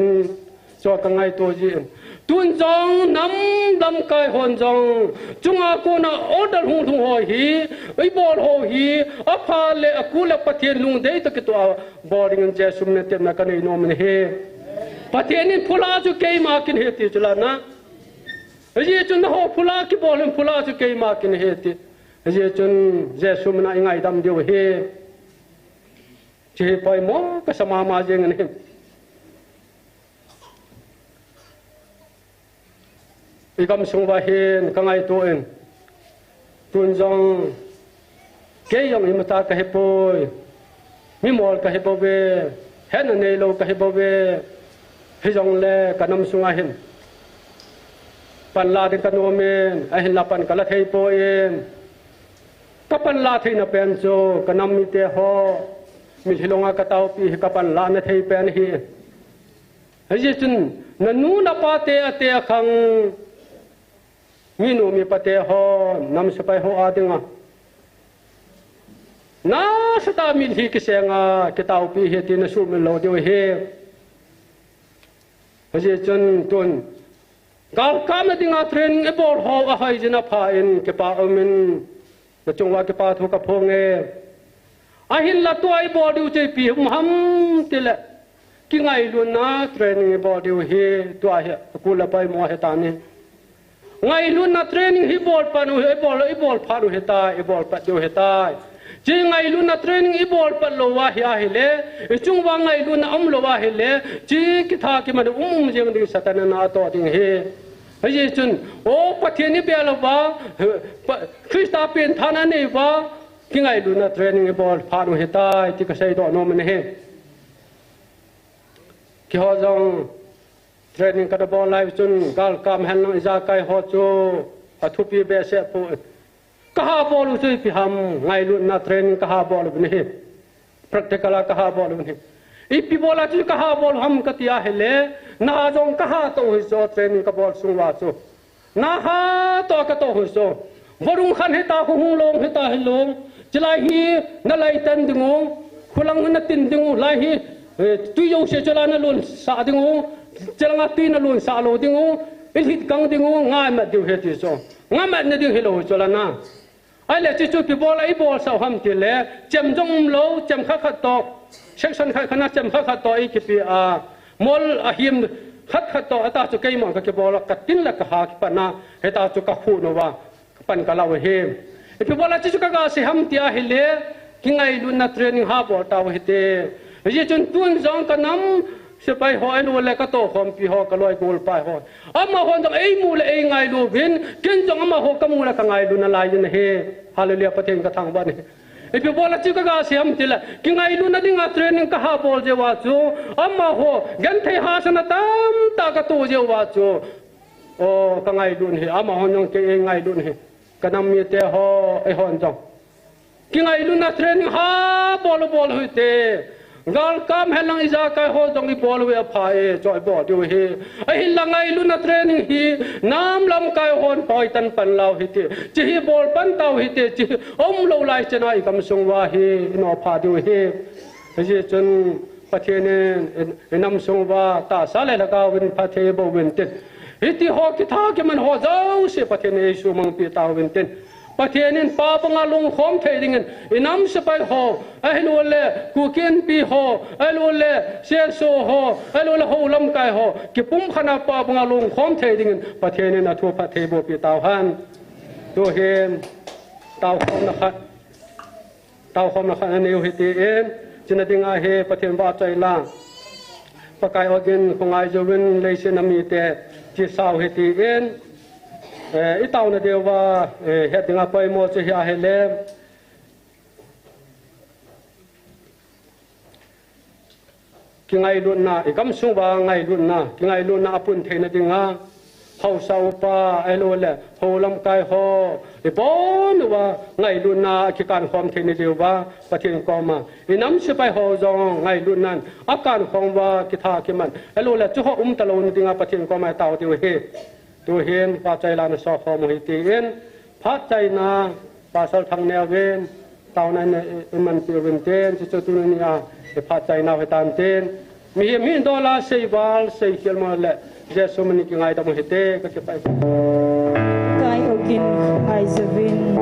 Chu ka ngaito jin. Tun jong nam lamkai hon jong. Chunga kona order hung lhung ho hi, i bol ho hi, apha le aku le Pathen lungdei toh kitoh a bol dingin Jesu mina tepna ka nei nom in ahi. Pathen in phula chu keima kin ahi ti chu la na. Hijeh chun nangho phula kibol in phula chu keima kin ahi ti. Hijeh chun Jesu mina i ngaidam diu ahi. Chi hi poimo kasa mama jeng in ahi. I gamsung uva hin ka ngaito in, tun jong kei jong imacha ka hipoi, mimol ka hibouve, hetna neilou ka hibouve, hijongle ka nam sunga hin panla ding ka nom in, ahinla pan ka la thei poi. Ka panla theina pen chu ka nam mite ho, mitlhi longa ka taopi hi ka panlahna thei pen ahi. Hijeh chun, na nu na pa te a te a khang, minu mipa te ho, nam sepai ho a dinga nasatah a mitlhi kisenga kitaopi ahi ti na sumil lou diu ahi. Hijeh chun tun, galkapna dinga training i bol ho a hoi jin a pha in kipa um in, na chung uva kipa thu ka phong e. Ahinla tua i bol diu chu ipi um ham tile, kingailutna training i bol diu ahi, tua hi, a kul a poimo ahi tan ahi. Ngailutna training hi bol pan u hi, i bol, i bol phat u ahitai, i bol pat diu ahitai. Chi ngailutna training i bol pat lou uva hi ahile, i chung uva ngailutna um lou uva ahile, chi kitha kiman um um jeng ding Satan in ana toh ding ahi. Hijeh chun, o Pathen i bel uva, pa, Christa pengthahna nei uva, kingailutna training i bol phat u ahitai, ti ka seidoh nom in ahi. Keiho jong training ka na bol lai chun, galkap henlang ijakai ho chu athupi behseh poi. Ka ha bol u chu ipi ham, ngailutna training ka ha bol uvin ahi. Practical a ka ha bol uvin ahi. Ipi bol a chu ka ha bol ham ka ti ahile, na jong ka ha toh u ahi chu, training ka bol sung uva chu. Na ha toh ka toh u ahi chu. Vorung khan hita, khuhung long hita hilou. Chulai hi na lai tan ding u, khulang na tin ding u, lai hi, eh, tui jouse chulai na lonsah ding u, chulanga tui na lonsah lou ding u, i lhit kang ding u, ngamat diu ahi ti chu. Ngamatna ding hilou chu la na. Ahile chuchu ipi bol a i bolsah u ham tile, chem jong um lou, chem khat khat toh, section khat khat na chem khat khat toh i kipe a, mol a him khat khat toh, hita chu keima ka kibol a, ka tin le ka ha kipat na, hita chu ka khuh uva, ka pan ka la u ahi. Ipi bol a chuchu ka ga sei ham ti ahile, kingailutna training ha bol tau hite. Hijeh chun tun jong ka nam sepai ho, ahilou le ka tohkhompi ho, ka loi golpai ho, amahon jong eimu le eingailu uvin, ken jong amaho ka mu le ka ngailu nalai uvin ahi. Hallelujah, Pathen ka thangvah e. Ipi bol a chu ka ga sei ham tile, kingailutna dinga training ka ha bol jeh uva chu, amaho genthei hahsatna tamtah ka toh jeh uva chu, o, ka ngailu ahi, amahon jong kei eingailu ahi. Ka nam mite ho, eihon jong kingailutna training ha bol u bol u hite. Galkap henlang ijakai ho jong i bol uve apha e, chu i bol diu ahi. Ahinla ngailutna training hi nam lamkai hon hoi tan pan lau hite. Chi hi bol pan tau hite, chi hi um lou lai chana i gamsung uva hi i nopha diu ahi. Hijeh chun Pathen in, in, i nam sung uva tahsa le lhagao in phatthei boh uvin tin. Hiti ho kitha kiman ho jouse Pathen in eisumangpi tau vin tin. Pathen in pa banga lungkhom thei dingin, i nam sepai ho, ahilou le Kuki Inpi ho, ahilou le C S O ho, ahilou le hou lamkai ho, kipumkhat a pa banga lungkhom thei dingin Pathen in athu phatthei bohpi tau hen. Tuhin, taokhomna khat, taokhomna khat anei u hite, chuna dinga hi Pathen vahchoi lang. Pakai ogin khongai jouvin leiset a mite, ti sau hite. Eh, i taona diuva, eh, het dinga poimo chu hi ahile, kingailutna, i gamsung uva ngailutna, kingailutna apun theina dinga, haosa upa, ahilou le, hou lamkai ho, i bon uva ngailutna akikan khom theina diuva, Pathen koma, i nam sepai ho jong ngailutnan akan khom uva kitha kiman, ahilou le, chu ho um talou na dinga Pathen koma i tao diu ahi. Tuhin, phatchaina sokhom u hite, phatchaina, Pastor Thangneo in, taona in, i manpi uvin tin, chuchu tuni a, i phatchaina u hitan tin. Mihem hi dola seival, seikhel mo le, Jesu min in kingaidam u hite, ka kipah e. Kai ogin, ai jovin.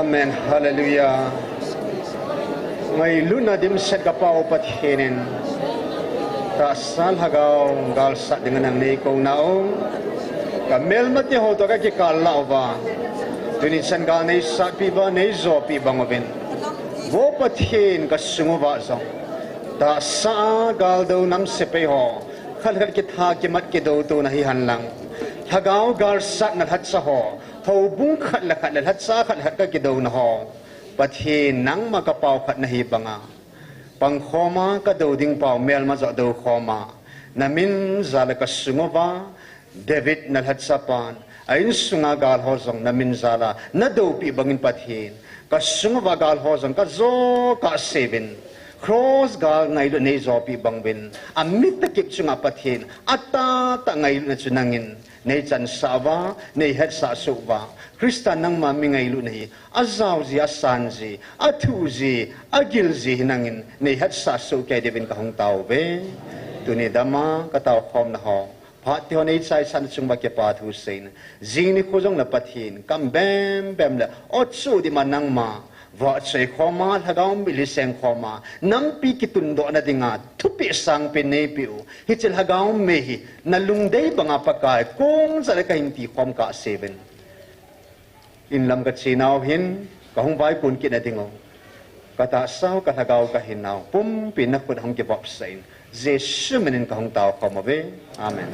Amen. Hallelujah. Ngailutna dimset ka Pa u Pathen in, tahsa lhagao galsat ding a nang nei kou na u, ka melmate ho toh ka kikal lah uva, tuni chan gal nei satpi uva, nei jopi bang uvin, vo Pathen, ka sung uva jong tahsa a gal do nam sepai ho khat le khat kitha kimat kido tona hi hen lang, lhagao galsatna lhacha ho, houbung khat le khat le lhacha khat le khat ka kido na ho, Pathen, nangma ka pao khat na hi banga, pang khoma ka do ding pao melma joh do khoma, na min jal a ka sung uva David na lhachapan a insunga gal ho jong na min jal a na dopi bangin Pathen, ka sung uva gal ho jong ka jo kah seuvin, cross gal ngailut nei jopi bang uvin, a mi takip chunga Pathen, a tahtah ngailutna chu nangin nei chansah uva, nei hetsah soh uva, Christa nangma mi ngailutna hi a jao ji, a san ji, a thuh ji, a gil ji hi nangin nei hetsah soh kei diuvin ka hung tao uve. Tuni dama ka tao khomna ho, phat te ho nei chaisahna chung uva kipa thu seiyin, jing nikho jong na Pathen, kam bembem le o chu dima nangma vahchoi khoma, lhagao mitlhi seng khoma, nampi kitundohna dinga thupeh sangpen nei peh u, hiche lhagao mei hi na lungdei banga Pakai, kong jal a ka hin ti khom kah seuvin, in lam ka che nau hin, ka hung vaikun kit na ding u, ka tahsa u, ka lhagao, ka hinna u pumpi na khut a hung kivopsah in, Jesu min in ka hung tao khom uve. Amen.